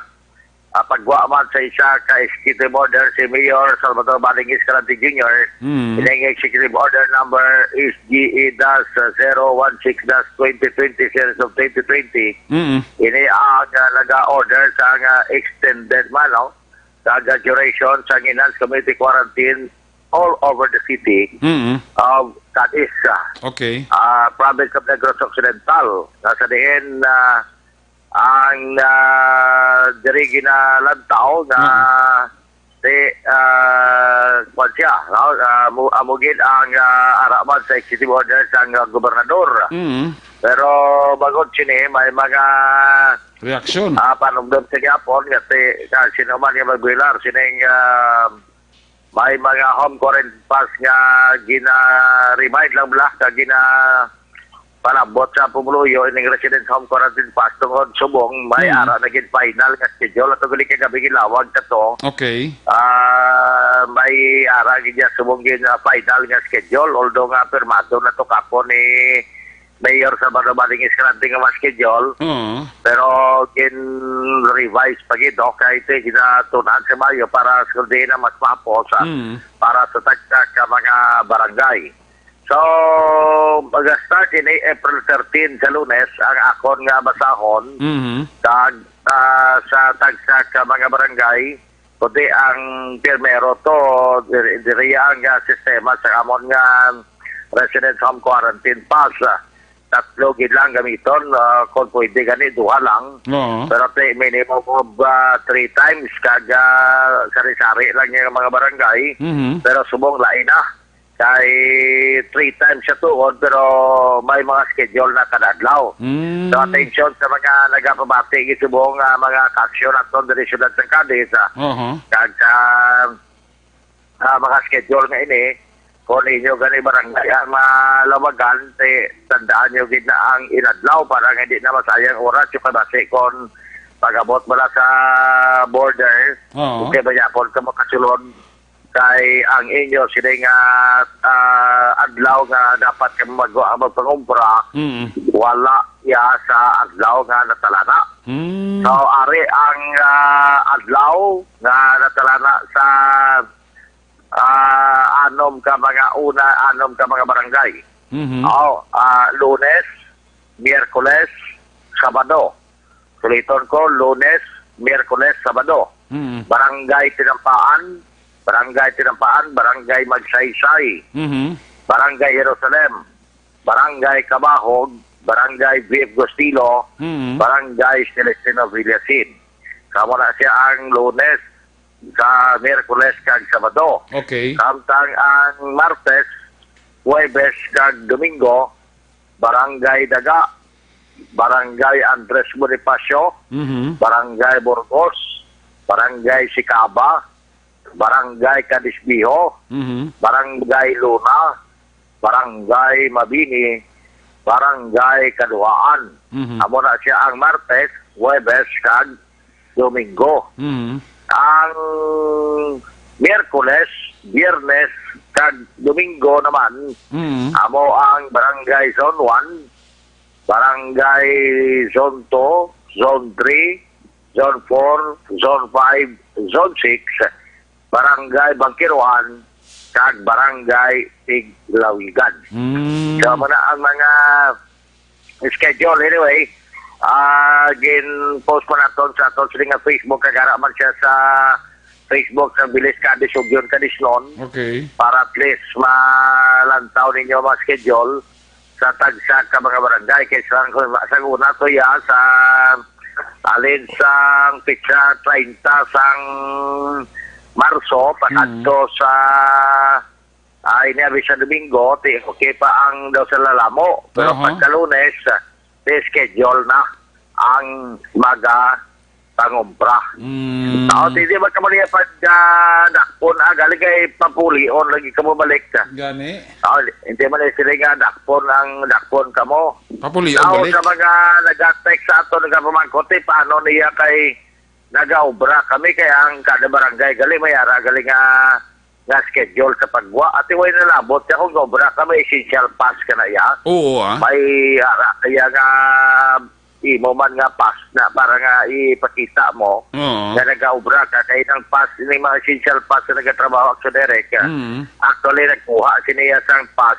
ah, pagwa man sa isa ka executive order si Mayor Salvador Baling Escalante Junior, Mm. ining executive order number S G E dash zero one six dash twenty twenty, series of twenty twenty. Mm. Ini ang, ah, naga-order sa nga extended man, no? Sa duration sa enhanced community quarantine all over the city Mm. of Cadiz, ah, Okay. ah, province of Negros Occidental. Nga sa diin, ah, ang, ah, diri ginalantaw nga Mm. si, ah, kwan siya, no? Ah, amo, amo gid ang, ah, araman sa executive order sang, ah, gobernador. Mm. Pero bangod sini, may mga, Reaksyon. ah, panumdom sa gihapon nga si, nga sino man nga magbilar sining, ah, may mga home quarantine pass nga gina-remind lang bala, nga gina-, palabot sa pumuluyo ining resident home quarantine pass tungod subong may Mm. ara na gid final nga schedule. Ato gali kagabi gilawag ka to. Okay. Ah, may ara gid niya subong gid nga final nga schedule, although nga pirmado na to kapo ni Mayor Salvador Baling Escalante nga mas schedule. Oo. Pero gin-revise pa gid, okay, ito ginatunan sa Mayo para sa na mas maapos, ah, Mm. para sa tagsa ka mga barangay. So, mag-start ini April thirteen sa Lunes ang akon nga basahon. Mhm. Kag, ah, sa tagsa ka mga barangay, kundi ang primero to, diri, diri ang, ah, sistema sa amon nga resident home quarantine pass. Ah, tatlo gid lang gamiton, ah, kung pwede gani, duha lang. Oo. Pero ti, minimum of, ah, three times, kag, ah, sari-sari lang yung mga barangay. Mhm. Pero subong lain na. Kay three times sa tuod, pero may mga schedule na kada adlaw. Mm. So, atensyon sa mga nagapabati, gid subong, ah, mga kaaksyon aton diri sa syudad sa Cadiz, ah. Oho. Kag sa, ah, mga schedule nga ini, kung inyo gani barangay ang malawagan, ti, tandaan nyo gid na ang inadlaw para nga hindi na masayang oras yung kabasi kung pag-abot mo na sa border, Oo. okay ba yapon ka makasulod? Kay ang inyo sini nga, ah, adlaw nga dapat kamo mag-, magpangumpra, Mm. wala ya sa adlaw nga natalana. Mm. So, ari ang, ah, adlaw nga natalana sa, ah, anom ka mga una, anom ka mga barangay. Mhm. Oh, ah, Lunes, Miyerkules, Sabado. Suliton ko, Lunes, Miyerkules, Sabado. Mm. Barangay Tinampaan, Barangay Tinampaan, Barangay Magsaysay, Mhm. Barangay Jerusalem, Barangay Cabahog, Barangay V F Gustilo, Mhm. Barangay Celestino Villasin. Kamo na siya ang Lunes, sa Miyerkules kag Sabado. Okay. Samtang ang Martes, Huwebes kag Domingo, Barangay Daga, Barangay Andres Bonifacio, Mhm. Barangay Burgos, Barangay Sicaba, Barangay Cadisbiho, Mhm. Barangay Luna, Barangay Mabini, Barangay Kaduhaan. Mhm. Amo na siya ang Martes, Huwebes, kag Domingo. Mhm. Ang Miyerkules, Biyernes, kag Domingo naman, Mhm. amo ang Barangay Zone one, Barangay Zone two, Zone three, Zone four, Zone five, Zone six, Barangay Bangkiruan, kag Barangay Tiglawigan. Mm. So, amo na ang mga schedule. Anyway, ah, gin-post pa naton sa aton sini nga Facebook, kag ara man siya sa Facebook sa Bilis Cadiz, Ugyon, Cadiznon. Okay. Para at least malantaw ninyo mga schedule sa tagsa ka mga barangay. Kay sa, sa una to ya, sa alin sang petsa treinta sang Marso, pakadto Mm. sa, ah, ini abi sa Domingo, ti, okay pa ang daw sa Lalamo. Pero Aha. pagka Lunes, ti schedule na ang mga pangumpra. Mm. Tao, ti, di ba kamo niya pag, ah, dakpon, ah, galing kay papulion lagi kamo balik, ah. Gani. Tao, hindi man sila nga dakpon ang dakpon kamo. Papulion Tao balik. sa mga nag-text sa ato, nagapamangkot, eh, paano niya kay nagaobra kami, kay ang kada barangay gali may ara gali nga, nga schedule sa pagwa. Ati, way nalabot siya kung gaobra kami, essential pass ka na iya. Oo, ah. May ara kaya nga imo man nga pass na para nga ipakita mo Oo. nga nagaobra ka, kay ang pass, ni mga essential pass na nagatrabaho, Action Direct, ah, Mm. actually, nagkuha siniya sang pass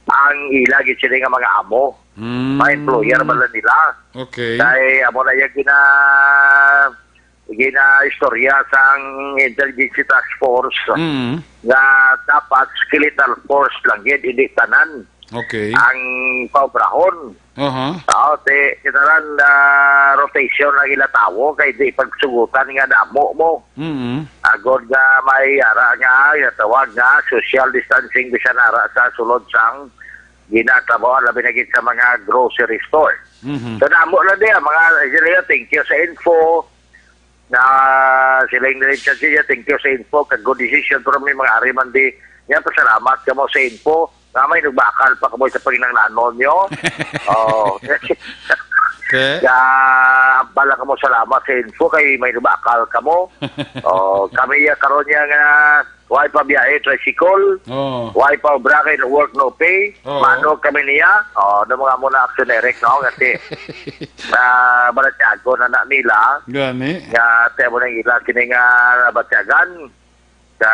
ang ila gid sini nga mga amo. Mm. Mga employer man lang nila. Okay. Kay amo na yung gina-, gina-istorya sang Intelligence Task Force Mm. nga dapat skeletal force lang gid, hindi tanan Okay. ang paobrahon. Aha. Oo, ti, kita lang, ah, rotation ang ila tawo kay di pagsugutan nga damo mo. Mm. Agod nga may ara nga ginatawag nga social distancing bisan ara sa sulod sang ginatrabaho, labi na gid sa mga grocery store. Mhm. So, damo lang diya, mga, sila, thank you sa info. Na sila yung nalipsan siya, thank you sa info, kag good decision, pero may mga ari man di, niya, pasalamat ka mo sa info, nga may nagbakal pa kamo sa panginanglanon nyo. Oh. Okay. Kaya, bala ka mo, salamat sa info, kay may nagbakal ka mo. Oh, kami ya karon niya nga, why pa biyahe, tricycle? Oh. Why pa obra kay no work, no pay? Oo. Mano kami niya? Oh, ano mga muna action, Eric, no? Kasi, ah, baratyago na na nila. Gani. Nga, te mo nang ila, kini nga nabatyagan. Sa,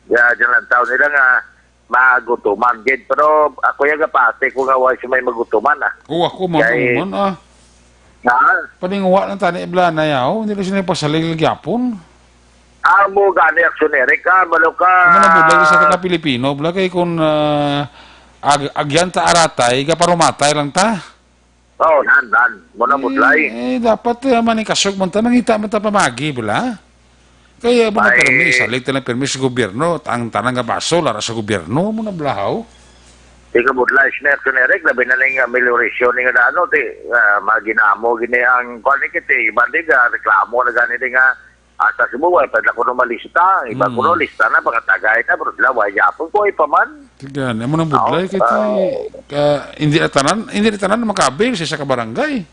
sa, dyan lang tao nila nga, magutuman gid. Pero ako yung kapati ko nga, why si may magutuman, ah. Oo, ako, Kay magutuman, ah. Ha? Paninguha lang tani, bala na yaw. Hindi na sila pasalig lagi hapon. Amo gani, action, Eric, ah, balo ka. Amo na budlay sa taga Pilipino, bala kay kung, ah, ag-, agyan ta aratay, gaparumatay lang ta. Oh, nan, nan. Mo na budlay. Eh, eh, dapat, eh, manikasog man ta, mangita man ta pamagi, bala. Kaya mo na Ay. Pirmi, isalig ta lang pirmi sa gobyerno, ang tanang nga baso, lara sa gobyerno, mo na balahaw. Di ka budlay, action, Eric, labi na lang nga amelioration ni nga ano, ti, ah, maginamo, gini ang, kwan ni kiti, iban di ka, reklamo na gani di nga, Asa si Buway, pa na kuno malista. Iba Mm. kuno lista na, mga tagay na, pero sila, way yapon ko, ipaman. Tigan, amo nang budlay, Oo, kay ti, oo. ka, hindi na tanan, hindi na tanan makabil sa isa ka barangay.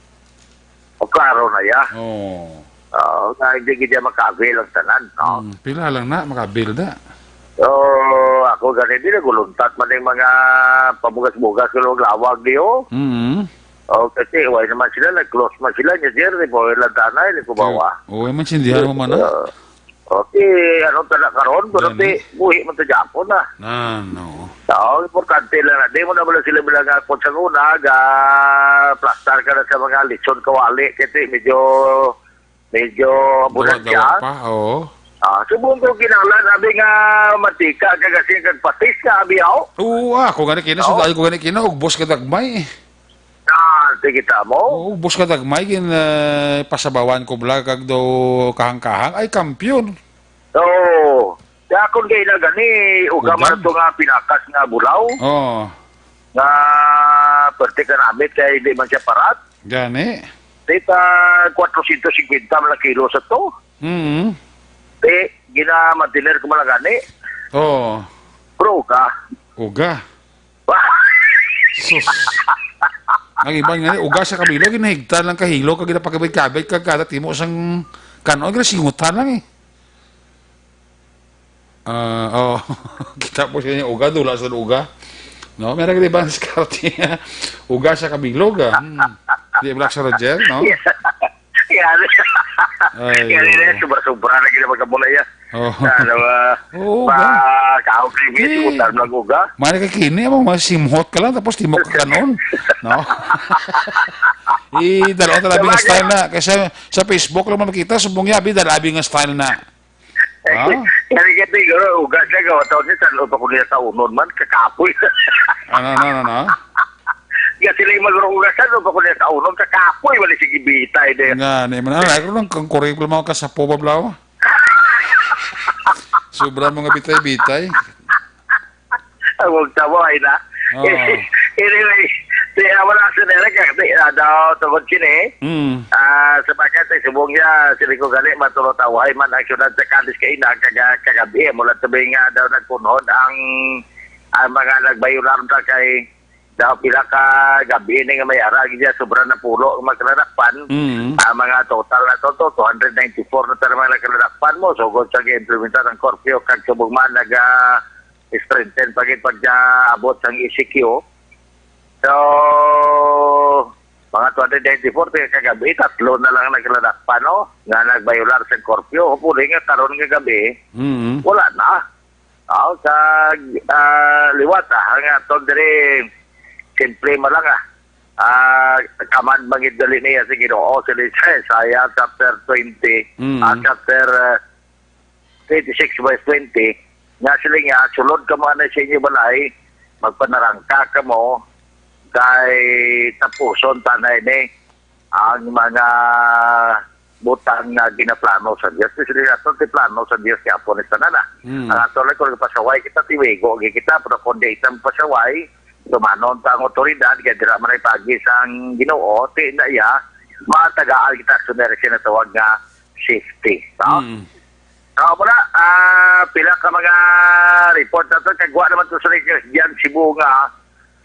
O, klaro na ya. Oo. Oo, nga hindi gid ya makabil ang tanan, no? Mm, pila lang na, makabil na. So, ako gani, di naguluntat man yung mga pabugas-bugas ko lawag-lawag niyo. Mm. Oh, kasi wala naman sila, nag-close man sila, niya, sir, di ba, wala tanay, di ko bawa. Oo, man sindihan mo man na. Uh, okay, ano tala karon, pero Gani. Di, buhi man to Japon na. Ah, no. Oo, importante lang na, di mo na wala sila bilang nga kung sa una, ga, plastar ka na sa mga lechon kawali, kasi medyo, medyo ambulansya. Dawa-dawa pa, oo. Ah, subong ko kinahanglan, abi nga mantika, kag asin, kag patis ka, abi, aw. Oo, ah, kung gani kina, Oo. Sundalo ko gani kina, ugbos ka dagmay. Ah, sige ta mo. Oo, ugbos ka dagmay, gin, eh, pasabawan ko bala, kag do kahang-kahang, ay, kampiyon. So, kaya akon kay na gani, uga Uga. man to nga pinakas nga bulaw, Oh, nga pwerte ka namit kay di man siya parat. Gani. Di ta kwatro syentos singkwenta man lang kilo sa to. Mm. Di, ginamantener ko man lang gani. Oh, Pero uga. Uga. Sus. Ang iban nga, uga sa kabilo, ginahigtan lang kahilo, kag ginapakabit-kabit, kag kada timo sang kanon, ginasingutan lang eh. Ah, oh. Kita po siya yung uga, dula sa uga. No, meron ka ba sa karte? Uga sa kabilog, ah. Hmm. Di ba sa Roger, no? Yan. Ay, Yan oo. na, sobra-sobra na gina magkabulay, ah. Oh. Ano, ah, Oo, pa, ba? Kaon kay Miss, Eh, utang lang uga. Mana ka kini, mo, masimhot ka lang, tapos timo ka kanon, no? Eh, dalawa talabi nga Sabagay. style na. Kasi sa Facebook lang makita, subong yabi, dalabi nga style na. Ah? Kaya nga siguro, uga siya, gawa taon siya, sa loob ako niya sa unon man, kakapoy. Ano, ano, ano, ano? Kaya sila yung magrugas sa loob ako niya sa unon, kakapoy, wala sige bitay, de. Nga, ni man, ano, ako lang, kang kuriplo mga kasapo, bablaw. Sobra mga bitay-bitay. Ang magtaway na. Oo. Anyway, di, ah, wala sa nila ka, di, ah, daw, tungod sini. Mm. Ah, sa bagay, sa subong niya, sili ko gali, matulotaway man ang syudad sa Cadiz kay na kaga-, kagabi, mula tabi nga daw nagkunhod ang, ang mga nagbayular na kay daw pila ka gabi ni nga may ara gid sobra na pulo ang magkaladakpan. Mm. Ang mga total na to, to, two hundred ninety-four na tayo mga nagkaladakpan mo. So, kung sa implementar ang curfew, kag subong man, naga, strengthen pa gid pagka-abot sang E C Q. So, mga twenty twenty-four, kaya kagabi, tatlo na lang nagladak pa, no? Nga nagbayular sa curfew. Hopefully nga karon nga gabi, Mm. wala na. Aw, sa, ah, liwat, ah, ang aton diri, simple man lang, ah. Ah, command man gid dali niya sa Ginoo, sa Isaiah chapter twenty, Mm. ah, chapter, ah, twenty-six verse twenty, nga sila nga, "Sulod ka mo anay sa inyo balay, magpanarangka kamo, kay tapuson tanay ni ang mga butang nga ginaplano sa Dios." Kasi sila nga, "Ito ti plano sa Dios kay apo ni tanan, ah." Mm. Ang ato lang kung pasaway kita, tiwigo, gi kita, pero kung di kita pasaway, tumanon ta ang otoridad, kaya dira man ay pagi sang Ginoo, ti na iya, matagaan kita sa meron siya natawag nga safety. No? Mm. So, muna, ah, pila ka mga report na to, kagwa naman to sa Lakers dyan, Cebu nga,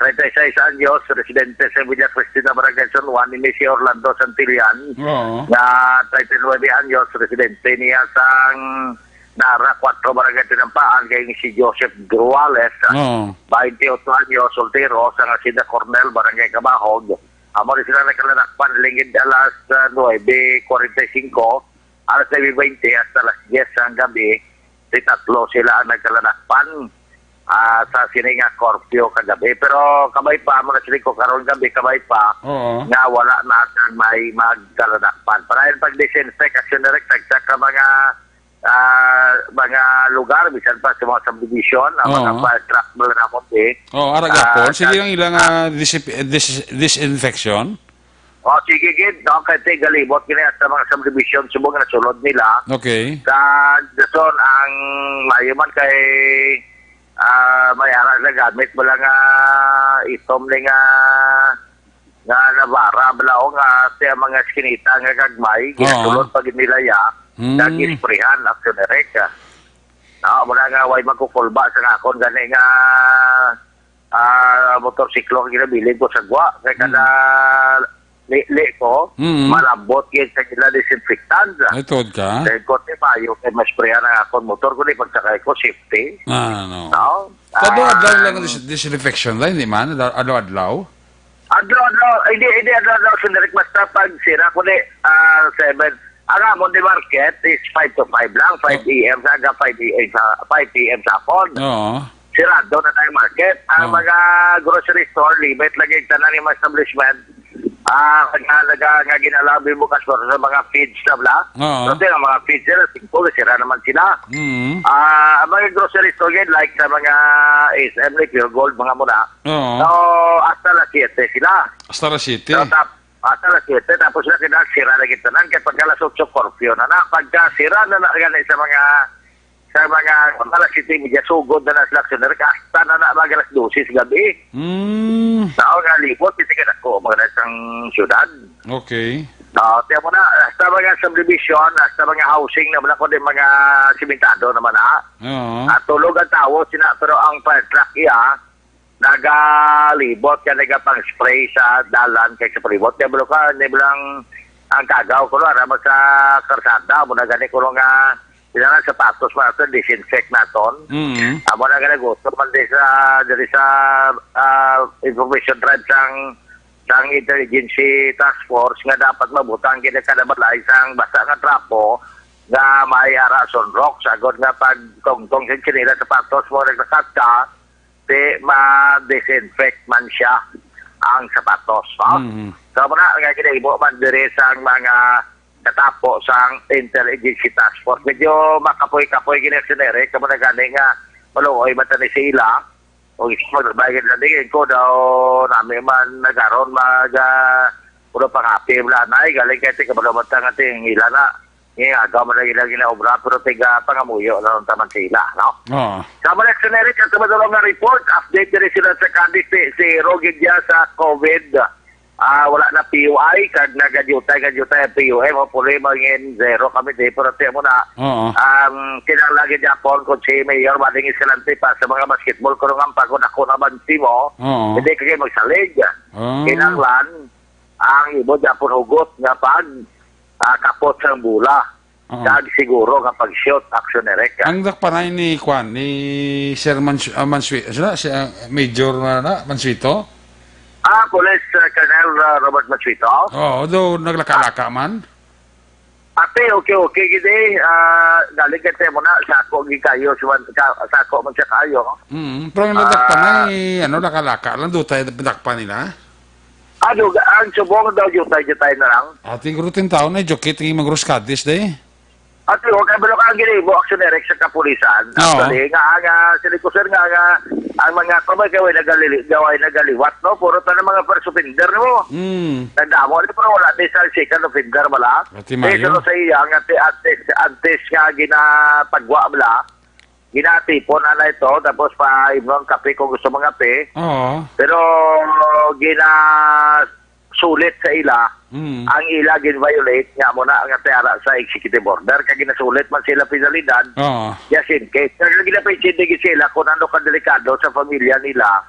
treinta y seis anyos, residente sa Villa Cristina, Barangay San Juan, ini si Orlando Santillan, Oo. nga treinta y nuebe anyos, residente niya sang Nara cuatro, Barangay Tinampaan, kay si Joseph Gruales, Oo. bainte y ocho anyos, soltero, sa Hacienda Cornel, Barangay Cabahog. Amo ni sila nagkalanakpan lingid alas, ah, nuebe cuarenta y cinco, alas nuebe veinte hasta alas diyes sang gabi, si tatlo sila ang nagkalanakpan, ah, sa sini nga curfew kagabi. Pero kabay pa, amo na sila ko karon gabi, kabay pa, Oo. nga wala na sang may magkalanakpan. Para yung pag-disinfect, action direct, tagsa ka mga, ah, mga lugar, bisan pa sa mga subdivision, ang mga Oo. fire truck, mga namot, eh. Oo, ara Ah, gapon. Sige sa lang ilang, ah, ah, dis-, dis-, disinfection. O, sige, gid, no? Kay ti galibot gini sa mga subdivision, subong na sulod nila. Okay. Sa Jason, ang maayo man kay, ah, may aral na gamit mo lang nga itom ni nga, nga nabara, bala, o nga ti ang mga skinita nga gagmay, Oo. ginasulod pa gid nila ya, Hmm. nag-isprehan, action direct, ah. Na, wala nga, way magkukulba sa akon gani nga ah, motorsiklo ang ginabilin ko sa gwa. Kay kada Mm. li-, li ko, Mm. malambot yun sa ila disinfectant. Ay, tuod ka? Kay ko, di ba, yung kay mas pre ang akon motor, kundi pagsakay ko, safety. Ah, no. No? Kada Ah, adlaw lang dis-, disinfection line, di man? Adlaw-adlaw? Adlaw-adlaw, hindi, hindi adlaw-adlaw, sir, basta pag sira ko ni, ah, seven. Ang amon di market is five to five lang, five A M sa aga, five A M sa, five P M sa hapon. Oo. Sirado na tayo market. Ang Oo. mga grocery store, limit lagi ang tanan yung mga establishment. Ah, nga, nga, nga ginalabi bukas para sa mga feeds na bla. Oo. Kasi ang mga feeds nila, singko, sira naman sila. Mm. Ah, ang mga grocery store, yun, like sa mga S M, like Pure Gold, mga muna. Oo. So, hasta alas siyete sila. Hasta alas siyete. So, tap-, hasta alas siyete, tapos na sila, sira na kita nang, kaya pagka alas otso, curfew na na. Pagka sira na na, gani sa mga sa mga alas siyete y media, sugod na na sila aksyoner, hasta na na mag alas dose sa gabi. Mm. Tao nga libot, hindi ka dako, mga sa syudad. Okay. Ah, tiyan mo na, hasta mga subdivision, hasta mga housing na wala, kundi mga simentado naman, ha? Oo. At tulog ang tao, sina, pero ang fire truck, iya, nagalibot ka, nagapang-spray sa dalan kay sa palibot. Kaya balo ka, hindi mo lang ang kagaw, kuno, ara mo sa karsada, mo na gani, kuno nga, kailangan sapatos mo nato, disinfect naton. Mm. Amo na gani, gusto man di sa, diri sa, ah, information drive sang, sang Interagency Task Force nga dapat mabutang gid ang kada balay sang basa nga trapo nga may ara sunrox, agod nga pagtungtong sa tsinelas, sapatos mo, naglakat ka, di ma-disinfect man siya ang sapatos, no? Mm. So, muna nga ginahimo man diri sang mga katapo sang Interagency Task Force. Medyo makapoy-kapoy gini ang sinere, kamo na gani nga maluoy man tani sila. O isa maglabay gid na dingin ko daw nami man nagaron mag, ah, ulo pangapi, wala na, eh, galing kay tika, wala man tang ating ila na. Nga agaw man lang ilang ginaobra, pero tiga pangamuyo na lang taman sila, no? Oo. Sa mga Eric, ang tumatulong nga report, update diri sila sa Cadiz, si, si Rogid Dia sa COVID. Ah, wala na P U I, kag nagadiyutay, gadiyutay ang P U M, hopefully, mangin zero kami, di, pero tiyan mo na, Oo. um, kinahanglan gid Japon kung si Mayor Bading Escalante pa sa mga basketball, kung ang pagod ako naman si mo, Oo. hindi ka kayo magsalig. Oo. Kinahanglan, ang ibo Japon hugot nga pag, ah, kapot sang bola. Oo. Kag siguro nga pag-shoot, action direct, ah. Ang dakpanay ni Kwan, ni Sir Mans-, ah, Mansui-, sila, si, ah, Major na, na, Mansuito? Ah, Police, ah, Colonel, ah, Robert Mansuito. Oo, do naglaka-laka man. Ate, okay, okay, gid eh. Ah, galing ka mo na, sako gid kayo, si Wan-, ka-, sako man siya kayo. Mm, pero ang Ah. nadakpanay, ano, laka-laka lang, do tayo dakpan nila. Ano, ga-, ang subong daw, jutay-jutay na lang. Ate, guro, tin taon na, jukit, ng mga Roscades, day. Ate, huwag kayo, balo ka ang ginimo, action direct sa kapulisan. Oo. Actually, nga, nga, sila ko, sir, nga, nga, ang mga kamay kayo ay nagalili-, daw ay nagaliwat, no? Puro ta ng mga first offender, no? Mm. Nagdamo, di, pero wala, di sa second offender, wala. Ate Di, Mayo. Sino sa iya, nga, ate, antes, antes nga, ginapagwa, wala. Ginatipon, ana ito, tapos pa, imong kape kung gusto mong kape. Oo. Pero, gina-, sulit sa ila, Mm. ang ila gin-violate nga mo na nga tiara sa executive order, kag ginasulit man sila penalidad, Oo. just in case. Kag ginapaintindi gid sila kung ano kadelikado sa pamilya nila,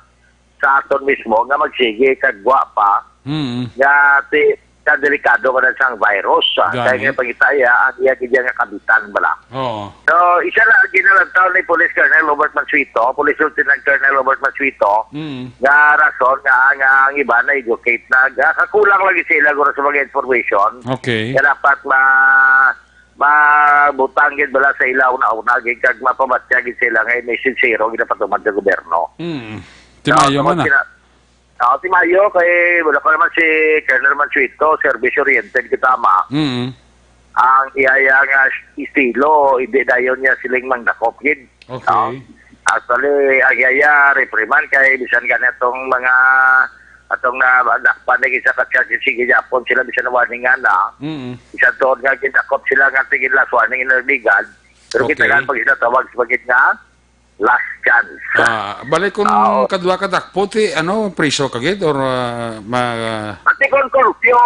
sa aton mismo, nga magsige kag wa pa, Mm. nga ti-, kadelikado ka na sang virus, ah. Gani. Kaya nga pangitaya, ang iya gid nga kabitan bala. Oo. So, isa lang ginalantaw ni Police Colonel Robert Mansueto, Police Lieutenant Colonel Robert Mansueto, Mm. nga rason nga, nga ang iba na-educate na, nga kakulang lagi sila guro sa mga information. Okay. Nga dapat ma-, mabutang gid bala sa ila una-una gid kag mapabatya gid sila nga may sinsero gid ang patuman sa gobyerno. Mm. So, Timayo man, ah. Kina-, Ah, si Mayo, kay wala pa naman si Colonel Mansueto, service-oriented kita, ma. Mm. Ang iya, iya nga estilo, hindi dayon niya siling mangdakop gid. Okay. No? Actually, ang iya, iya reprimand kay bisan gani atong mga, atong na, dakpan na gid sa katsa, sige, Japon sila, bisan warningan na. Mm. Bisan tuod nga gindakop sila nga tigil last warning in the legal. Pero Okay. kita nga pag sila tawag sa bagit nga, last chance. Ah, balik kung Ah, oo. kadwa ka dakpo, ti, ano, priso ka gid or, ah, ma- Pati kung curfew,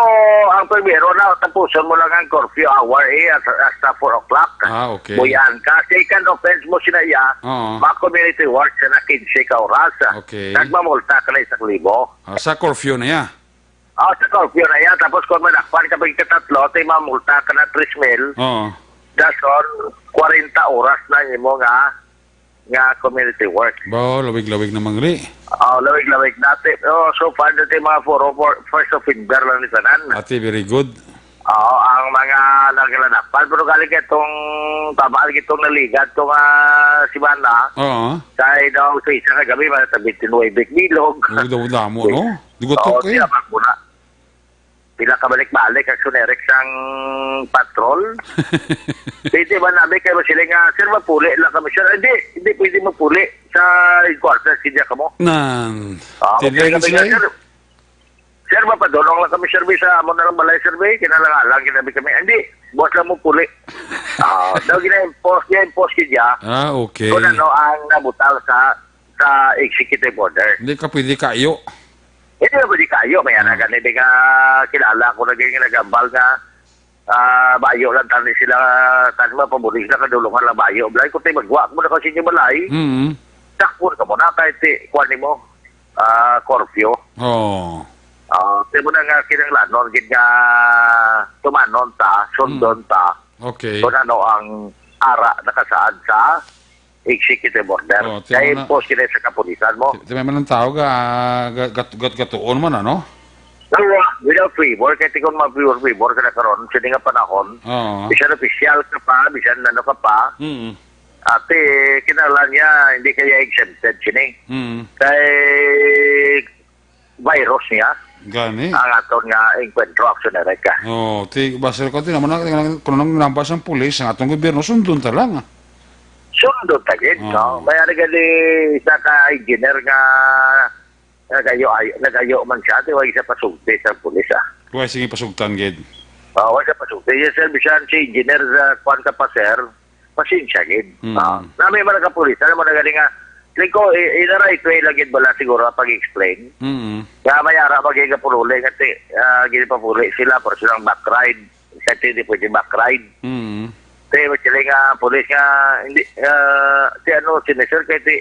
ang primero na, tapuson mo lang ang curfew hour, eh, as-, hasta four o'clock. Ah, okay. Buyan ka. Second offense mo sila, ya, Oo. ma-community work sa na quince ka oras. Okay. Nagmamulta ka na isang libo. Ah, sa curfew na ya? Ah, sa curfew na yan. Tapos kung manakpan ka pag katatlo, tay mamulta ka na tres mil. Oo. Dason, kwarenta oras na imo nga, nga community work. Ba, lawig-lawig na mangli. Oh, lawig-lawig dati. Oh, so far, dati mga four, four, first offender lang ni tanan. Ate, very good. Oo, ang mga naglalakpan. Pero galing itong, tama, itong naligat itong, ah, si Mana. Oo. Kay daw sa isa ka gabi, mga tabi tinuwi big bilog. Ang daw damo, no? Dugot Oo, ko, eh. Siya, magmuna. Pila ka balik-balik, action direct sang patrol. Pwede ba namin kayo sila nga, "Sir, mapuli lang kami, sir." "Hindi, hindi pwede mapuli sa headquarters, hindi ka mo." Nan, Ah, tinry okay, ko sila, sabi nga, eh. "Sir, sir, mapadulong lang kami, sir, sa amo na lang balay, sir, be. Kinalanga lang, kinabi kami." "Hindi, buwas lang mo puli." Ah, daw gina-impose, gina-impose gid siya. Ah, okay. Kung ano ang nabutang sa, sa executive order. Hindi ka pwede kayo. Hindi ka pwede kayo. May Ah. Anagan, hindi ka kilala ko na ganyan nagambal nga, ah, bayo lang tani sila, tani mapabulig na kadulungan lang bayo. Blay, kung tayo magwa mo na kasi inyo balay, Mm. Sakpon ka mo na kahit ti, kuwan nimo, ah, curfew. Oo. Ah, di mo na nga kinahanglanon gid nga tumanon ta, sundon Mm. ta, Okay. Kung ano ang ara nakasaad sa executive order. Oh, ti Kaya mo na impose gid sa kapulisan mo. Ti, ti may man ang tao ga, ga, gat, gat, gatuon man, ano? Wala, without favor, kaya ti kung mag-favor, favor ka na karon, sa nga panahon, Oo. bisan official ka pa, bisan ano ka pa, Mm. Ate, kinahanglan niya, hindi kaya exempted sini. Mm. Kay virus niya Gani. ang aton nga encuentro action direct ka. Oh, ti basta ko ti naman na kung nang nambas ang pulis ang atong gobyerno sundon ta lang. Sundon ta gid, Oh. no? May ari gali isa ka engineer nga nagayo ay nagayo man siya, di wa isa pasugti sa pulis ah. Wa sige pasugtan gid. Oh, wa siya pasugti. Yes, sir, bisan si engineer sa kwan ka pa, sir. Pasensya gid. Mm. Ah, nami man nagkapulis, alam mo na gani nga, tingin ko, i-, in the right way lang gid bala siguro ang pag-explain. Mm. Kaya may ara ba gid kapululi nga ti, ah, ginapapuli sila, pero silang back ride. Sa ti, di pwede back ride. Mm. Ti, may sila nga, pulis nga, hindi, ah, ti ano, sinisir kay ti,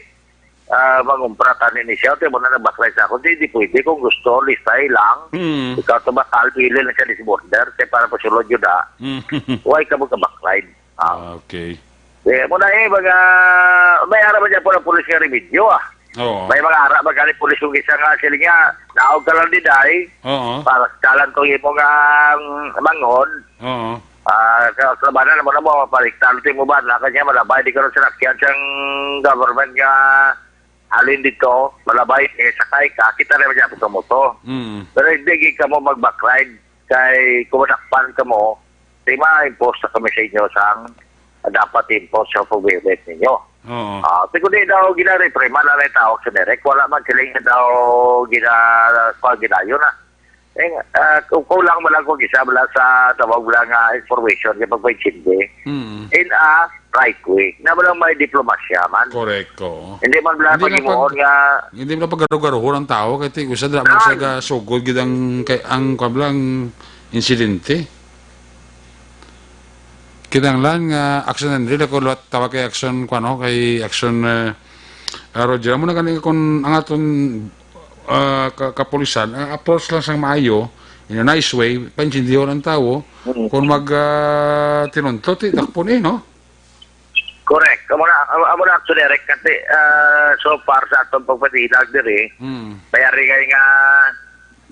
ah, mangumpra tani ni siya, ti mo na nag-back ride sa ako. Ti, di pwede kung gusto, listay lang. Mm. Ikaw to bakal, pili lang siya ni si border, ti para pasulod yun, ah. Mm. Why ka mo ka-back ride? Ah. Ah, okay. Eh, mo na eh, mga, may ara ba dyan po ng pulis nga remedyo, ah? Oo. May mga ara ba galing pulis kung isa nga, sila nga, naog ka lang di, day. Oo. Para sa talan to imo nga, mm, manghod. Oo. Ah, sa labanan mo na mo, mapaliktan to mo ba? Na kanya, malabay, di ka rin sinakyan siyang government nga, halin dito, malabay, eh, sakay ka, kita na niya po mo to. Mm. Pero hindi, di ka mo mag-back ride. Kay kung madakpan ka mo, di ma-impose na kami sa inyo sang dapat i-impose sa pag-violate ninyo. Oo. Ah, ti kundi daw ginareprima na lang tawag sa direct, wala man sila nga daw gina-, pa ginayo na. Eh, ah, kung kulang mo lang kung isa mo lang sa tawag mo lang nga information kay pagpaintindi. Mm. In a right way. Na mo lang may diplomasya man. Correct, oo. Hindi man lang Hindi lang pag-imuon pag-, nga hindi man lang paggarugaruhon ang tao, kay ti-, usa dira man Ay. sa gasugod gid ang, kay, ang, kwan lang, insidente. Kinahanglan nga action and real ako liwat tawag kay action, kwan, no, kay action, eh, ah, Roger. Amo na gani kung ang aton, ah, ka-, kapulisan, ah, approach lang sang maayo, in a nice way, paintindihon ang tawo, Mm. kung mag, ah, tinunto, ti, dakpon eh, no? Correct. Amo na, amo, amo na actually, Rick, kasi, ah, so far sa atong pagpatilag diri, Hmm. mayari kay nga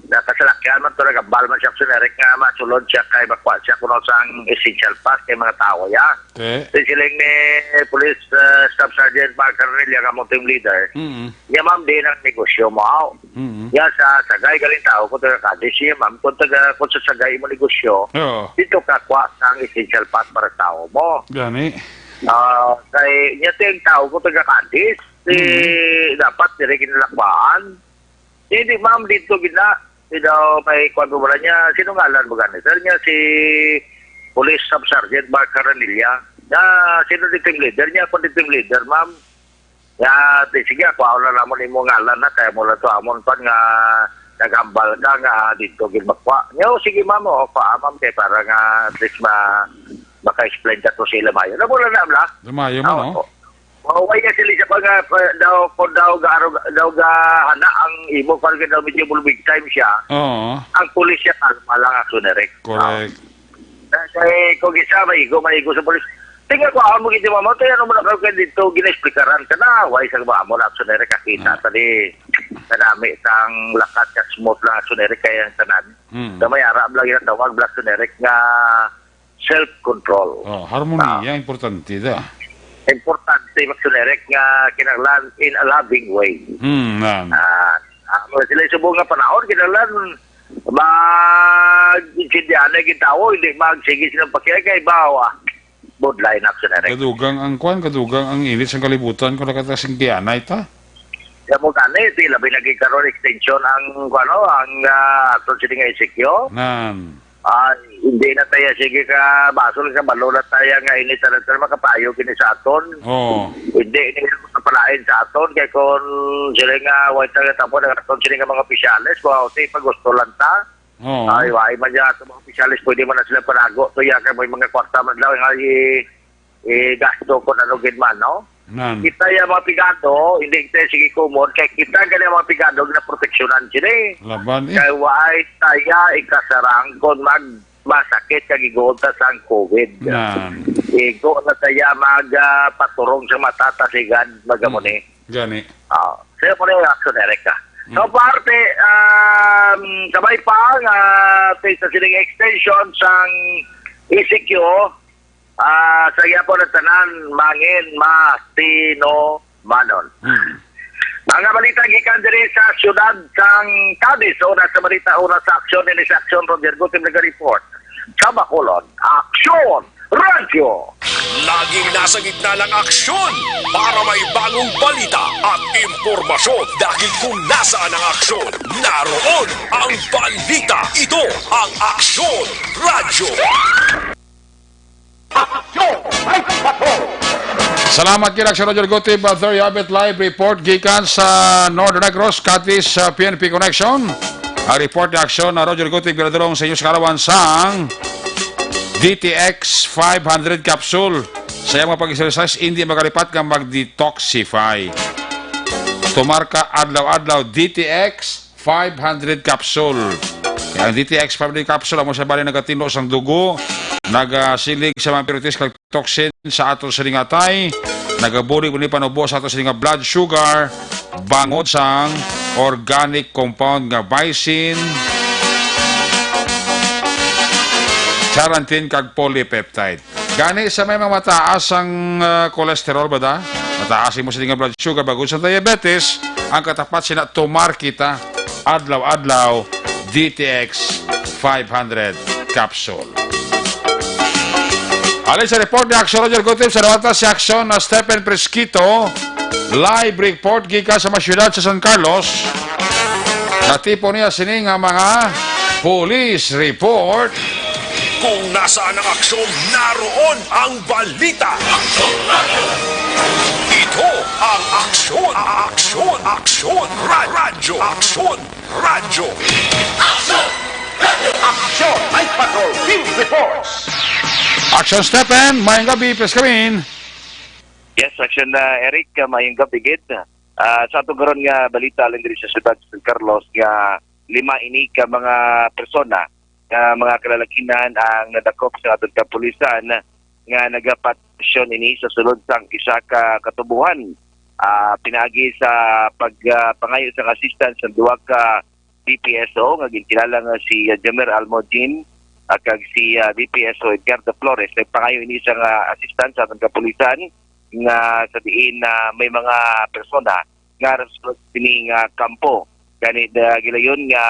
nakasalakyan man to, nagambal man siya actually, Rick, nga masulod siya kay makuha siya kuno sang essential pass kay mga tao, ya. Okay. Di siling ni Police, ah, Staff Sergeant Mark Carnilla nga among team leader. Hmm. Niya, ma'am, di nang negosyo mo, aw. Mm. Niya sa Sagay, galing tao, kung taga Cadiz, siya, ma'am, kung taga, kung sa Sagay mo negosyo, Oo. dito ka kuha sang essential pass para sa tao mo. Gani. Ah, kay, niya, ting tao, kung taga Cadiz, si, Mm. dapat, dire kinalakwaan. Hindi, ma'am, dito gina, you know, may kwan mo wala niya, sino ngalan mo gani? Sir niya, si Police Sub Sergeant Mark Caranilla. Na, sino di team leader niya? Kung di team leader, ma'am, Ya, di, sige, kuhaon na namon imo ngalan na, kaya mo lang to amon pan nga nagambal ka nga dito gid magkuha. Nya, o, sige, ma'am, o, kuha, ma'am, kay para nga at least ma-, maka-explain ka to sa ila mayo. Namo lang na, bla? Lumayo man, Ah, no? O, o, why nga sila siya pa nga, pa, daw, kung daw, ga-, daw, gahana ang imo, parang daw medyo bulbig time siya. Oo. Ang pulis siya, kalma lang, action direct. Correct. Ah. Kay kung isa, maigo, maigo sa pulis. Tingnan ko, amo gid, mama, kaya ano mo na kayo dito, gina-explikaran ka na, why sa ba mo na action direct, kakita Ah. tali, kanami, sang lakat, ka smooth lang action direct, kaya ang tanan. Mm. Sa may arab lang yung tawag, black action direct nga self-control. Oh, harmonia, Ah. importante da. Importante, action direct nga kinahanglan in a loving way. Mm, nan. Ah, ah, mga sila subong nga panahon, kinahanglan mag-intindihan na yung tao, hindi magsige silang pakiay kay bawa. Budlay na action direct. Kadugang ang kwan, kadugang ang init sa kalibutan kung nakatasing tiyanay ta. Kaya mo gani, ti labi lagi karon extension ang, ano, ang, ah, action sini nga I C Q. Nan. Ah, hindi na tayo, sige ka, basol ka, balo na tayo nga ini tanan makapayo gini sa aton. Oo. Hindi ini sa palain sa aton, kay kung sila nga, way tayo tapon ang aton, sila nga mga opisyales, kung ako, sige, pag gusto lang ta. Oo. Ay, way man dyan, aton mga opisyales, pwede man na sila panago, to, ya, kay may mga kwarta man lang, nga, i-, i-gasto kung ano gid man, no? Nan. Kita ya mga pigado, hindi kita sige kumon, kay kita gani ang mga pigado, ginaproteksyonan sila, eh. Laban, eh. Kay way taya ikasarang kon mag-, masakit kag iguol ta sang COVID. Nan. Igo na taya mag, ah, paturong sa mata ta sigad, magamo Mm. ni. Gani. Ah, sa'yo po na yung action, Eric, ah. So, Mm. parte, um, sabay pa nga, sa sining extension sang E C Q, ah, sa iya po na tanan, mangin, matino, manon. Mm. Ang balita gikan diri sa siyudad sang Cadiz, una sa balita, una sa aksyon, ini sa aksyon, Roger Gutim nag-report. Sa Bacolod, aksyon, radyo. Laging nasa gitna ng aksyon para may bagong balita at impormasyon. Dahil kung nasaan ang aksyon, naroon ang balita. Ito ang Aksyon Radyo. Aksyon! May patrol! Salamat kay Aksyon Roger Gutib, uh, Victoria Abet, live report gikan sa Northern Negros, Cadiz, uh, P N P Connection. Ang report ni Aksyon na Roger Gutib, pinadulong sa inyo sa kalawan sang D T X five hundred capsule. Sa iyang mga pag-exercise, hindi makalipat nga mag-detoxify. Tumar ka adlaw-adlaw, D T X five hundred capsule. Kaya ang D T X five hundred capsule, amo siya bali nagatinlo sang dugo, nagasilig sa mga impurities kag toxin sa ato sining atay, nagabulig ni panubo sa ato sining blood sugar, bangod sang organic compound nga biotin, charantin kag polypeptide. Gani sa may mga mataas ang, ah, cholesterol ba da? Mataas imo sa nga blood sugar, bangod sa diabetes, ang katapat sina tumar kita adlaw-adlaw D T X five hundred capsule. Alin sa report ni Aksyon Roger Gutib, sa dawata si Aksyon na Stephen Presquito, live report gikan sa mga syudad sa San Carlos. Natipon niya sini nga mga police report. Kung nasaan ang aksyon, naroon ang balita. Ito ang aksyon, aksyon, aksyon, ra-, radyo, aksyon, radyo. Aksyon! Aksyon! Night Patrol Field Reports! Aksyon, Stephen, mayong gabi, please come in. Yes, aksyon na, Eric, uh, mayong gabi gid. Ah, sa ato karon nga balita, alin diri sa siyudad sa San Carlos, nga lima ini ka mga persona nga mga kalalakinan ang nadakop sa aton kapulisan nga nagapatasyon ini sa sulod sang isa ka katubuhan. Ah, pinaagi sa pag, ah, pangayo sang assistance sa duha ka D P S O nga ginkilala nga si, ah, Jomer Almojin, ah, kag si, ah, D P S O Edgardo Flores. Nagpangayo ini sang, ah, assistance sa aton kapulisan nga sa diin, ah, may mga persona nga resulta sini nga kampo. Gani, ah, gilayon nga,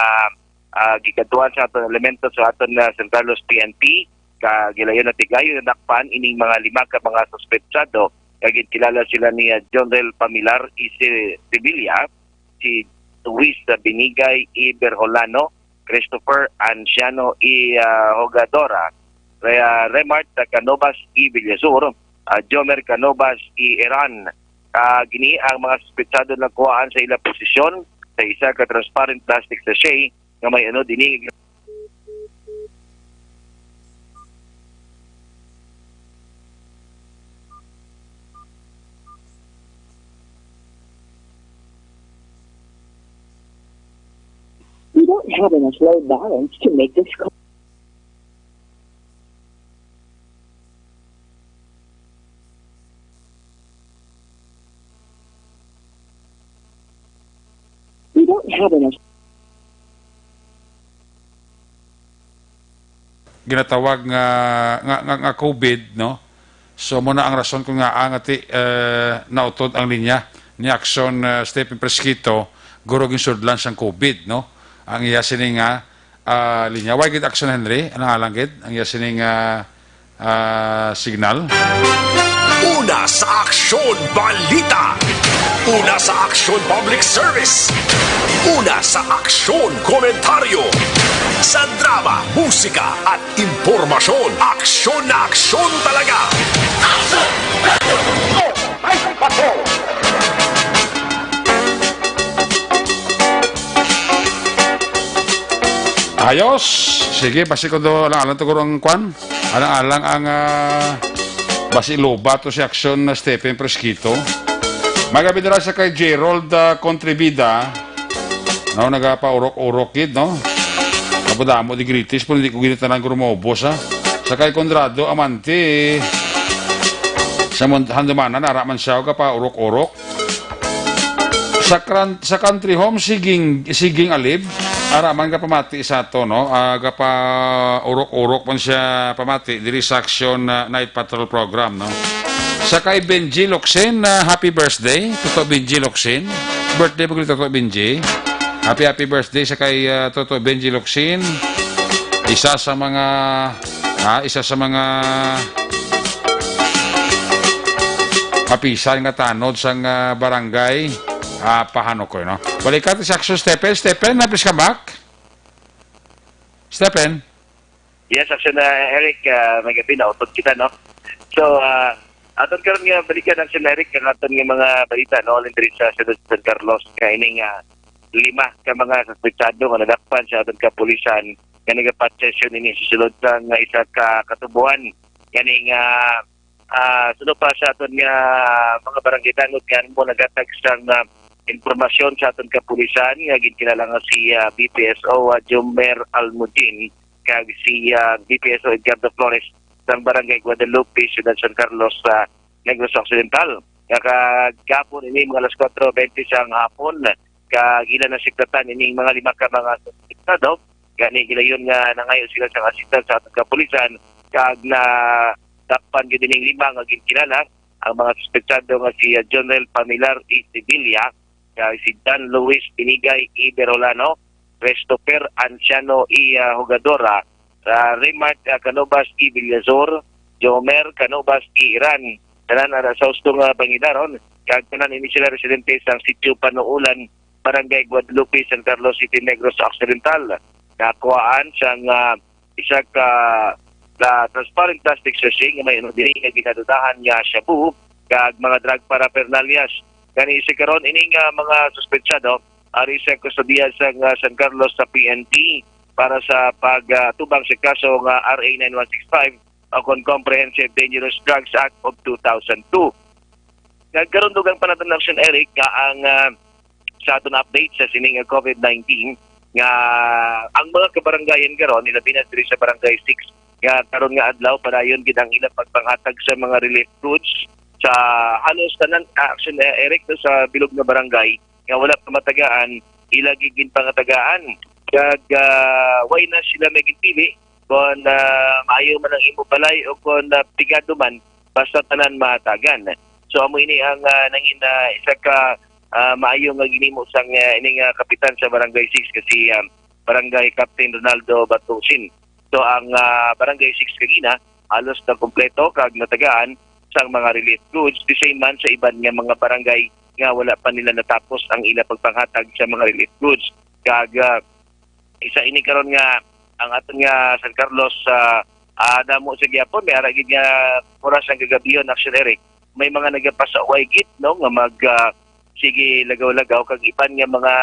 ah, gikadtuan sa aton elemento sa aton, ah, San Carlos P N P, ka gilayon na tigayon nadakpan ining mga lima ka mga suspetsado nga ginkilala sila ni, ah, Jonrel Pamilar Isi Sevilla, si Luis Binigay E. Berholano, Christopher Anciano E., ah, Hogadora, Re-, ah, Remart Canovas E. Villasur, ah, Jomer Canovas E. Eran. Ah, gini ang mga suspetsado nakuhaan sa ila posisyon sa isa ka transparent plastic sachet nga may anod ini. We don't have enough low balance to make this call. We don't have enough. Ginatawag nga, nga, nga, nga COVID, no? So, muna ang rason kung nga ang ati, eh, nautod ang linya ni Aksyon, eh, Stephen Presquito, guro ginsudlan sang COVID, no? Ang iya sini nga, ah, linya. Why gid Aksyon Henry? Ang alang gid? Ang iya sini nga, ah, signal? Una sa Aksyon Balita. Una sa Aksyon Public Service. Una sa Aksyon Komentaryo. Sa drama, musika at impormasyon, aksyon na aksyon talaga. Action! Ay, patrol! Ayos. Sige, basi ko do alang-alang to guro ang kwan. Alang-alang ang, ah, basi luba to si Aksyon na Stephen Fresquito. May gabi dira sa kay Gerald, ah, Contribida. No, nagapaurok-urok gid, no? Madamo di gritis, pero hindi ko gid tanan guro maubos, ha. Sa kay Conrado Amante, sa Mon-, Handumanan, ara man siya, gapaurok-urok. Sa kran-, sa Country Home, siging, siging alib, ara man gapamati sa ato, no? Ah, gapaurok-urok man siya pamati, diri sa Aksyon, ah, Night Patrol Program, no? Sa kay Benji Locsin, ah, happy birthday, Toto Benji Locsin. Birthday po, Toto Benji. Happy, happy birthday sa kay, ah, Toto Benji Locsin. Isa sa mga, ah, isa sa mga mapisan nga tanod sang, ah, barangay, ah, Pahanukoy, no? Balikan sa Aksyon Stephen. Stephen, napis ka back? Stephen? Yes, Aksyon, ah, Eric, ah, may gabi na, utod kita, no? So, ah, aton karon nga balikan, Aksyon, Eric, ang aton nga mga balita, no? Alin diri sa San San Carlos, nga ining, ah, lima ka mga suspetsado nga nadakpan sa aton kapulisan nga nagapatsesyon ini sa sulod sang isa ka katubuan. Ganing, ah, ah, suno pa sa aton nga mga barangay tanod nga mo naghatag sang, ah, impormasyon sa aton kapulisan nga ginkilala nga si, ah, B P S O, ah, Jomer Almudin kag si, ah, B P S O Edgardo Flores sang Barangay Guadalupe, Siyudad San Carlos, sa Negros Occidental. Nga kagapon ini mga alas kuwatro bente sang hapon, kag ila nasiklatan ining mga lima ka mga suspetsado. Gani, gilayon nga nangayo sila sang assistance sa aton kapulisan, kag nadakpan gyud ining lima nga ginkilala, ang mga suspetsado nga si, ah, Jonel Pamilar E. Sevilla, kag si John Luis Pinigay E. Berolano, Christopher Anciano E. ah, Jugadora, ah, Remark, ah, Canobas E. Villazor, Jomer Canobas E. Iran, tanan ara sa Hustong, ah, Bangidaron, kag tanan ini sila residente sa Sitio Panuulan, Barangay Guadalupe, San Carlos City, Negros Occidental. Nakuhaan sang, ah, isa ka, ah, transparent plastic sachet nga may ano diri nga ginadudahan nga shabu kag mga drug paraphernalias. Gani, sa karon, ini nga mga suspetsado ari sa kustodiya sa, ah, San Carlos sa P N P para sa pag, ah, tubang sa kaso nga R A nine one six five o kon Comprehensive Dangerous Drugs Act of two thousand two. Nagkaron dugang pa naton, Action Eric, nga ang, ah, sa aton update sa sining COVID nineteen, nga ang mga kabarangayan karon, ilabi na diri sa Barangay six, nga karon nga adlaw padayon gid ang ilang pagpanghatag sa mga relief goods sa halos tanan, ah, Action, eh, Eric, no, sa bilog nga barangay nga wala pa matagaan, ila gid ginpangatagaan. Kag, ah, way na sila may ginpili kon, ah, maayo man ang imo balay o kon, ah, pigado man, basta tanan mahatagan. So, amo ini ang, ah, nangin, ah, isa ka, ah, maayo nga ginimo sang, ah, ining, ah, kapitan sa Barangay six, kasi, ah, Barangay Captain Ronaldo Batusin. So, ang, ah, Barangay six kagina, halos na kompleto kag natagaan sang mga relief goods. The same man sa iban nga mga barangay nga wala pa nila natapos ang ila pagpanghatag sa mga relief goods. Kag, ah, isa ini karon nga ang aton nga San Carlos, ah, ah, damo sa gyapon, may ara gid nga oras ang gagabihon, Action Eric. May mga nagapasaway gid, no, nga mag, ah, sige lagaw-lagaw, kag iban nga mga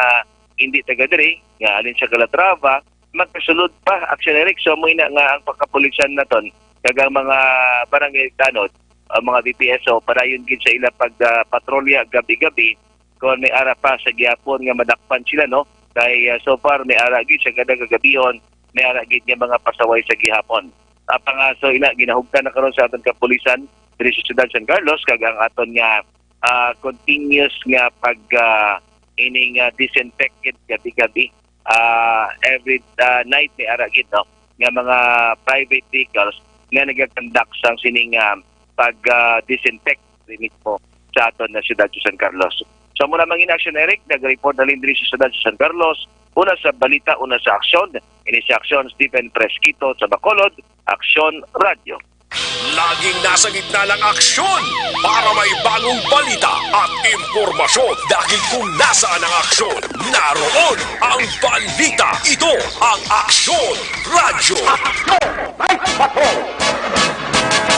hindi taga diri, nga alin sa Calatrava, magkasulod pa, Action Eric. So, amo ina nga ang pagkapulisan naton, kag ang mga barangay tanod, ang mga B P S O, padayon gid sa ila pag, ah, patrolya gabi-gabi, kon may ara pa sa gihapon nga madakpan sila, no? Kay, ah, so far, may ara gid sa kada kagabihon, may ara gid nga mga pasaway sa gihapon. Apang, ah, so ina, ginahugtan na karon sa aton kapulisan diri sa Siyudad San Carlos, kag ang aton nga, ah, continuous nga pag, ah, ining, ah, disinfected gabi-gabi. Ah, every, ah, night may ara gid, no, nga mga private vehicles nga nagakandak sang sining, ah, pag, ah, disinfect diri mismo sa aton nga siyudad sa San Carlos. So, amo lamang ini, Action Eric, nag-report na diri sa siyudad sa San Carlos. Una sa balita, una sa aksyon. Ini si Aksyon Stephen Fresquito sa Bacolod, Aksyon Radio. Laging nasa gitna ng aksyon para may bagong balita at impormasyon. Dahil kung nasaan ang aksyon, naroon ang balita. Ito ang Aksyon Radyo.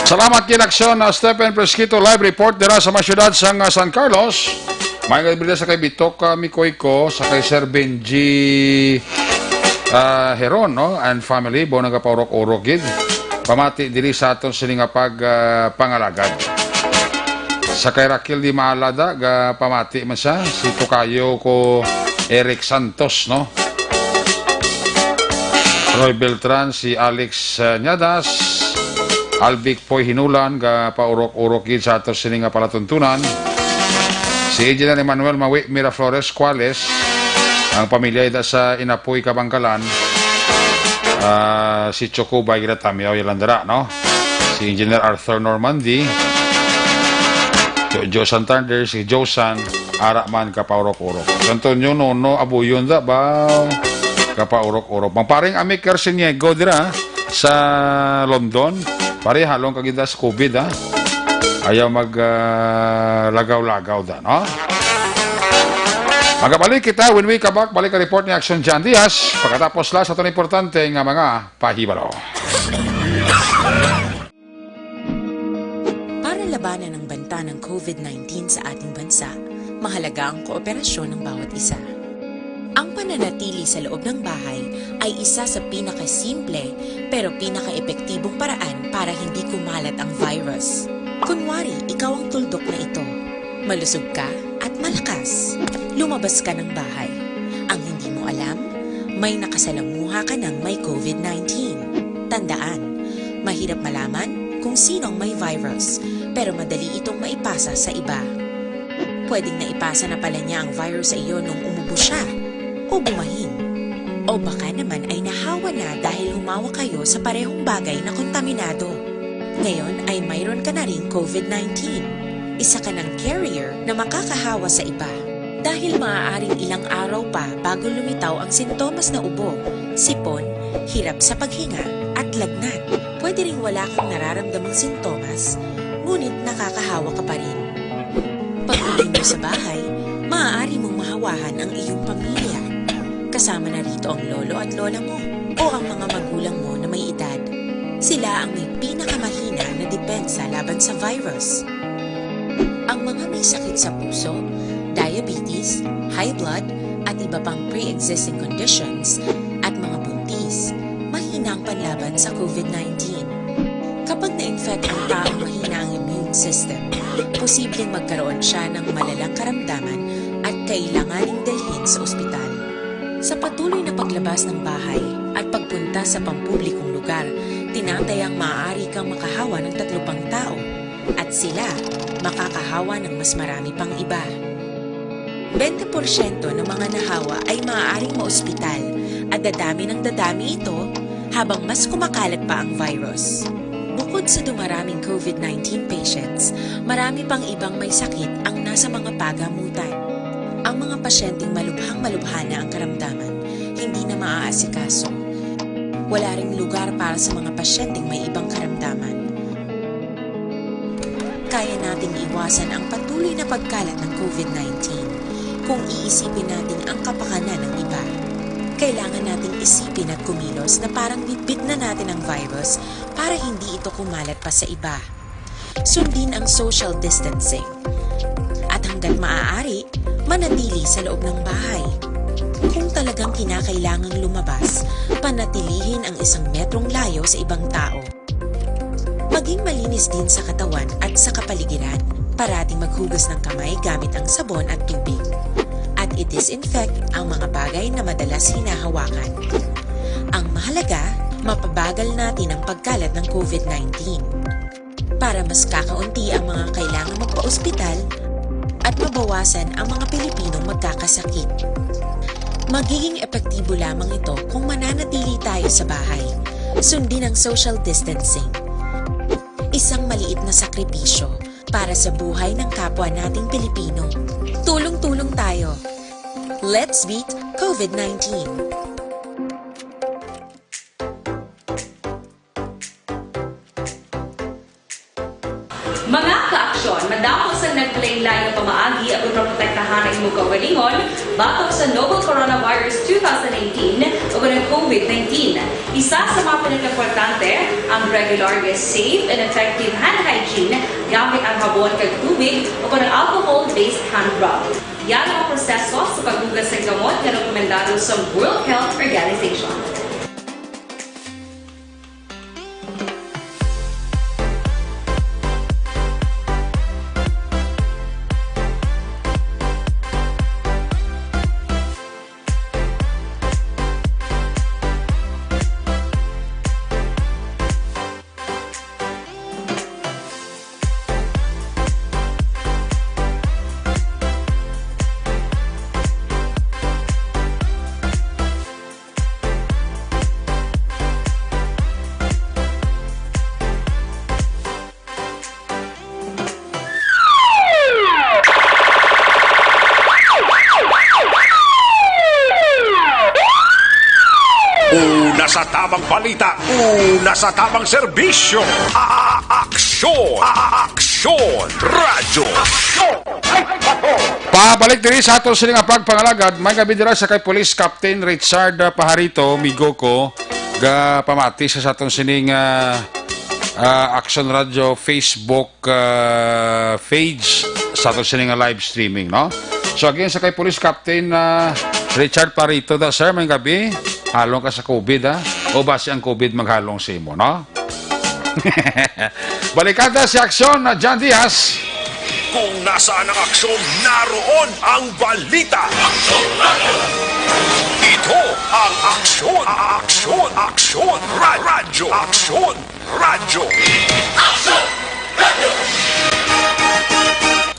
Salamat gid, Aksyon, uh, Stephen Fresquito, live report dira sa mga syudad sang, uh, San Carlos. May nga balita sa kay Bitok, uh, Mikoyko, sa kay Sir Benji, uh, Heron, no, and family, bo nagapaurok-urok gid. Pamati diri sa aton sini nga pag, uh, pangalagad. Sa kay Raquel Di Maalada, ga pamati man siya, si Tokayo ko Eric Santos, no? Roy Beltran, si Alex, uh, Ñadas, Albic Poy Hinulan, ga paurok-urok gid sa ato sini nga palatuntunan. Si Engineer Emmanuel Mawi Miraflores Cuales, ang pamilya ida sa Inapoy, Kabangkalan, ah, si Chocobay, ginatamyaw, Yalandara, no? Si Engineer Arthur Normandy, Jojo Santander, si Josan, ara man kapaurok-urok. Si Antonio Nono Abuyon da ba? Kapaurok-urok. Mang paring Ami Carciniego dira sa London. Pare, halong kagid sa COVID, ha? Ayaw mag, ah, lagaw-lagaw da, no? Magabalik kita when we come back. Balik ang report ni Action John Diaz. Pagkatapos la sa itong importante nga mga pahibalo. Para labanan ang banta ng COVID nineteen sa ating bansa, mahalaga ang kooperasyon ng bawat isa. Ang pananatili sa loob ng bahay ay isa sa pinakasimple pero pinakaepektibong paraan para hindi kumalat ang virus. Kunwari, ikaw ang tuldok na ito. Malusog ka at malakas. Lumabas ka ng bahay. Ang hindi mo alam, may nakasalamuha ka ng may COVID nineteen. Tandaan, mahirap malaman kung sino ang may virus, pero madali itong maipasa sa iba. Pwedeng naipasa na pala niya ang virus sa iyo nung umubo siya o bumahin. O baka naman ay nahawa na dahil humawak kayo sa parehong bagay na kontaminado. Ngayon ay mayroon ka na ring COVID nineteen. Isa ka ng carrier na makakahawa sa iba. Dahil maaaring ilang araw pa bago lumitaw ang sintomas na ubo, sipon, hirap sa paghinga, at lagnat. Pwede ring wala kang nararamdamang sintomas, ngunit nakakahawa ka pa rin. Pag-uwi mo sa bahay, maaari mong mahawahan ang iyong pamilya. Kasama na rito ang lolo at lola mo o ang mga magulang mo na may edad. Sila ang may pinakamahina na depensa laban sa virus. Ang mga may sakit sa puso, diabetes, high blood, at iba pang pre-existing conditions, at mga buntis, mahina ang panlaban sa COVID nineteen. Kapag na-infect ang taong mahina ang immune system, posibleng magkaroon siya ng malalang karamdaman at kailanganing dalhin sa ospital. Sa patuloy na paglabas ng bahay at pagpunta sa pampublikong lugar, tinatayang maaari kang makahawa ng tatlo pang tao at sila makakahawa ng mas marami pang iba. Bente porsyento ng mga nahawa ay maaaring maospital at dadami ng dadami ito habang mas kumakalat pa ang virus. Bukod sa dumaraming COVID nineteen patients, marami pang ibang may sakit ang nasa mga pagamutan. Ang mga pasyenteng malubhang-malubha na ang karamdaman, hindi na maaasikaso. Wala ring lugar para sa mga pasyenteng may ibang karamdaman. Kaya nating iwasan ang patuloy na pagkalat ng COVID nineteen kung iisipin natin ang kapakanan ng iba. Kailangan nating isipin at kumilos na parang bitbit na natin ang virus para hindi ito kumalat pa sa iba. Sundin ang social distancing. At hanggat maaari, manatili sa loob ng bahay. Kung talagang kinakailangang lumabas, panatilihin ang isang metrong layo sa ibang tao. Maging malinis din sa katawan at sa kapaligiran. Parating maghugas ng kamay gamit ang sabon at tubig. At i-disinfect ang mga bagay na madalas hinahawakan. Ang mahalaga, mapabagal natin ang pagkalat ng COVID nineteen. Para mas kakaunti ang mga kailangang magpa-ospital at mabawasan ang mga Pilipinong magkakasakit. Magiging epektibo lamang ito kung mananatili tayo sa bahay. Sundin ang social distancing. Isang maliit na sakripisyo para sa buhay ng kapwa nating Pilipino. Tulong-tulong tayo. Let's beat COVID nineteen. Mga ka-aksyon, madamo sang nagpalain-lain nga pamaagi aron maprotektahan ang imong kaugalingon batok sa novel coronavirus two thousand nineteen o kon ang COVID nineteen. Isa sa mga pinakaimportante, ang regular nga safe and effective hand hygiene gamit ang habon kag tubig o kon ang alcohol-based hand rub. Yan ang mga proseso sa paghugas sa gamot nga rekomendado sa World Health Organization. Una sa tamang balita, una sa tamang serbisyo, a-, aksyon, a-, aksyon, radyo. Pabalik diri sa aton sini nga pagpangalagad, may gabi dira sa kay Police Captain Richard, ah, Pajarito, migo ko, ga pamati sa, sa aton sining, ah, ah, Aksyon Radyo Facebook ah, page sa ato sini nga live streaming, no? So again, sa kay Police Captain, ah, Richard Pajarito, da, sir, may gabi. Halong ka sa COVID, ha? O basi ang COVID maghalong sa imo, no? Balikan ta si Aksyon na John Diaz. Kung nasaan ang aksyon, naroon ang balita. Ito ang Aksyon, Aksyon, Aksyon, Ra-, Radyo, Aksyon. Radyo.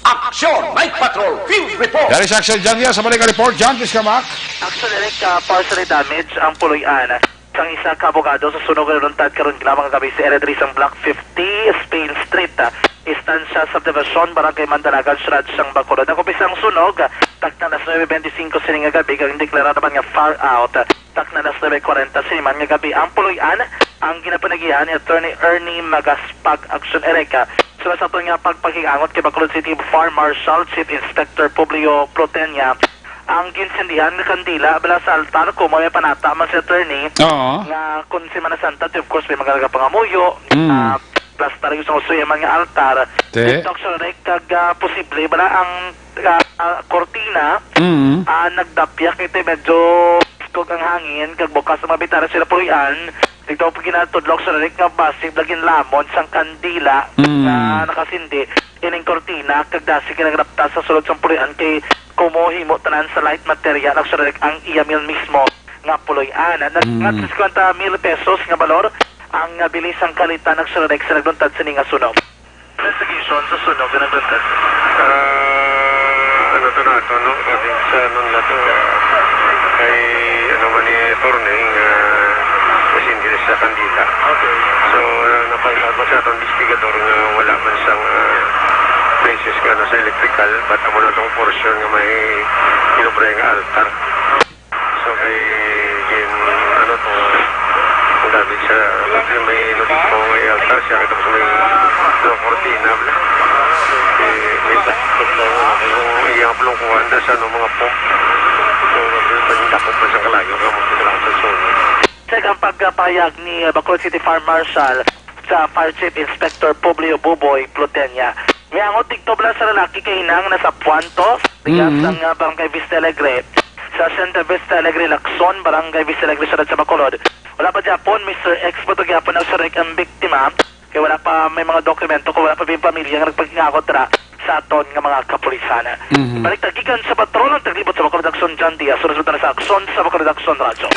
Aksyon! Night Patrol! Field Report! Dari sa Aksyon, John Diaz, sa balik report. John, please come back. Aksyon, Eric, ah, partially damage ang Puloy-an. Sang isa ka abogado sa sunog nga naluntad karon lamang gabi sa area diri sang Block fifty, Spain Street, ah, Estancia Subdivision, Barangay Mandalagan, Siyudad sang Bacolod. Nag-umpisa ang sunog, ah, takna alas nuebe bente singko sining nga gabi, kag deklarado man nga far out. Takna alas nuebe kwarenta sini man nga gabi ang Puloy-an, ang ginapanagihan ni Attorney Ernie Magaspag, Aksyon, Eric. Sumala sa aton nga pagpakig-angot kay Bacolod City Fire Marshal Chief Inspector Publio Plotenia, ang ginsindihan nga kandila bala sa altar, kung may panata man si Attorney, Oo. nga kung Semana Santa, of course, may mga nagapangamuyo, Mm. ah, basta rin sa usuyan man nga altar. Te. Dito, Aksyon, Eric, kag, ah, posible bala ang, ah, ah, kortina, Mm. ah, nagdapyak, kay medyo kog ang hangin, kag bukas ang mga bintana sila Puloy-an. Ito ang ginatudlok sa Rick nga basig laging lamon sang kandila Mm. nga nakasindi ining kortina, kag dasig nga nagrapta sa sulod sang Puloy-an, kay kumo himo tanan sa light material, Aksyon, Rick, ang iya mill mismo nga Puloy-an. Nag-, Mm. nag-sesenta mil pesos nga balor ang, ah, bili sang kalitan, Aksyon, Rick, sa nagluntad sini nga sunog. Investigation sa sunog nga nagluntad. Ah, ano to nato, no? Sabi sa nun na to, kay, ano man ni attorney, nga nasindi sa kandila. Okay. So, ah, napangkabot sa atong investigador nga wala man sang, ah, traces nga nasa electrical, but amo na tong portion nga may kinubray nga altar. So, kay gin-, ano to, ang gamit sa, may notiko, may altar siya, tapos may mga kortina, bla. Eh, may sa-, kung iyang plong kuha, anda sa, ano, mga pump. So, may dakop pa sa kalayo, kamo, sa kalayo, sa sunod. Sa ang pagpahayag ni, uh, Bacolod City Fire Marshal sa Fire Chief Inspector Publio Buboy Plutenia. Miangot didto bala sa lalaki kay hinang na sa Puanto, lugar Mhm. sang, ah, Barangay Vista Alegre, sa Santa Vista Alegre, Lacson, Barangay Vista Alegre, Siyudad sa Bacolod. Wala pa gyapon, Mister X, pa to gyapon ang surek ang biktima, kay wala pa may mga dokumento, kung wala pa may pamilya nga nagpakingagot ra sa aton nga mga kapulisan. Mhm. Balik ta gikan sa patrol ang taglibot sa Bacolod Aksyon, John Diaz, sunod sa Aksyon sa Bacolod Aksyon Radyo.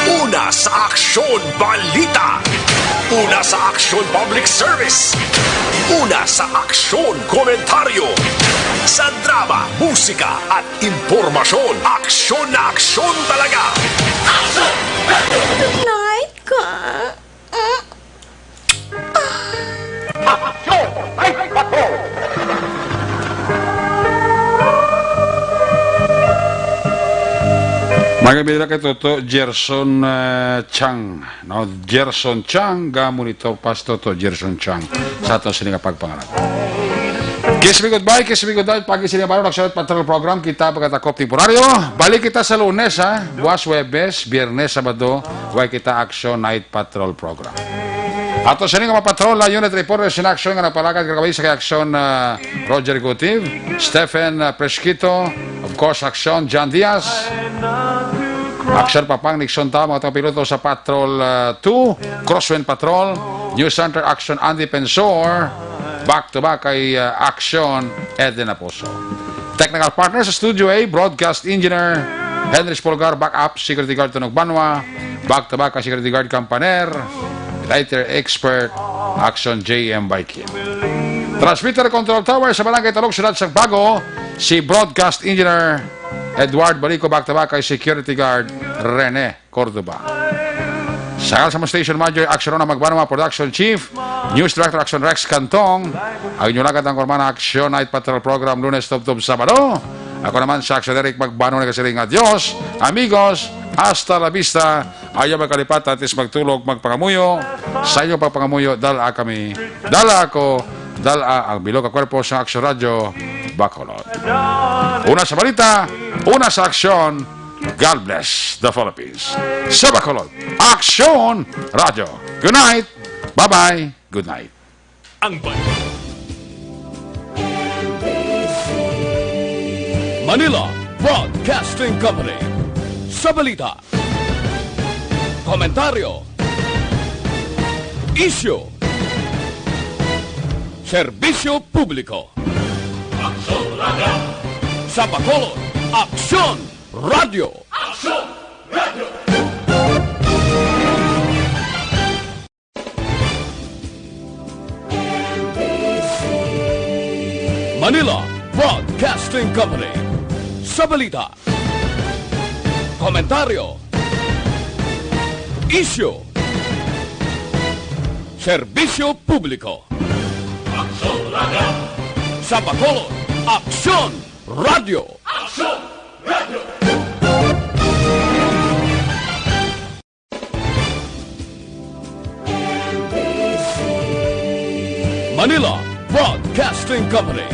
Una sa Aksyon Balita. Una sa Aksyon Public Service. Una sa Aksyon Komentaryo. Sa drama, musika at impormasyon, aksyon na aksyon talaga. Night ka. Kami na kay Toto Gerson, ah, Chang, no? Gerson Chang, ga monitor pa si Toto Gerson Chang sa aton sini nga pagpangalan. Kiss me goodbye, kiss me goodbye. Pagi sini nga Barong Action Patrol Program, kita pagkatakop temporaryo. Balik kita sa Lunes, ha? Buwas, Huwebes, Biyernes, Sabado, way kita Action Night Patrol Program. Ato sini nga mga patrol, ah, unit reporter sin Action nga nagpalagad kagabi sa kay Action, ah, Roger Gutiv, Stephen, ah, Presquito, of course, Action John Diaz, Action Papang Nixon Tao, mga piloto sa Patrol, ah, two, Crosswind Patrol, News Center Action Andy Pensor, back to back kay, ah, Action Eden Aposo. Technical partner sa Studio A, Broadcast Engineer Henry Spolgar, backup Security Guard Tunog Banwa, back to back kay Security Guard Campaner, Lighter Expert, Action J M Baikin. Transmitter Control Tower sa Barangay Talog, Siyudad sang Bago, si Broadcast Engineer Edward Balico, back to back kay Security Guard Rene Cordoba. Sa ngalan sa mga station manager, Action Rona Magbanwa, Production Chief, News Director Action Rex Cantong, ang inyong lagad ang Kormana Action Night Patrol Program, Lunes, Tubtob, Sabado. Ako naman sa Action Eric Magbanwa nagasiling nga, "Adios, amigos, hasta la vista." Ayaw magkalipat, atis magtulog, magpangamuyo. Sa inyong pagpangamuyo, dala kami, dala ako, dala ang bilog nga kwerpo sa Action Radyo Bacolod. Una sa balita, una sa aksyon. God bless the Philippines. Sa Bacolod, Action Radyo. Good night. Bye-bye. Good night. Ang ban- Manila Broadcasting Company. Sa balita, komentaryo, isyu, serbisyo publiko. Aksyon Radyo. Sa Bacolod, Aksyon Radyo. Aksyon Radyo. Manila Broadcasting Company. Sa balita, komentaryo, isyu, serbisyo publiko. Aksyon Radyo. Sa Bacolod, Aksyon Radyo. Aksyon Radyo. Manila Broadcasting Company.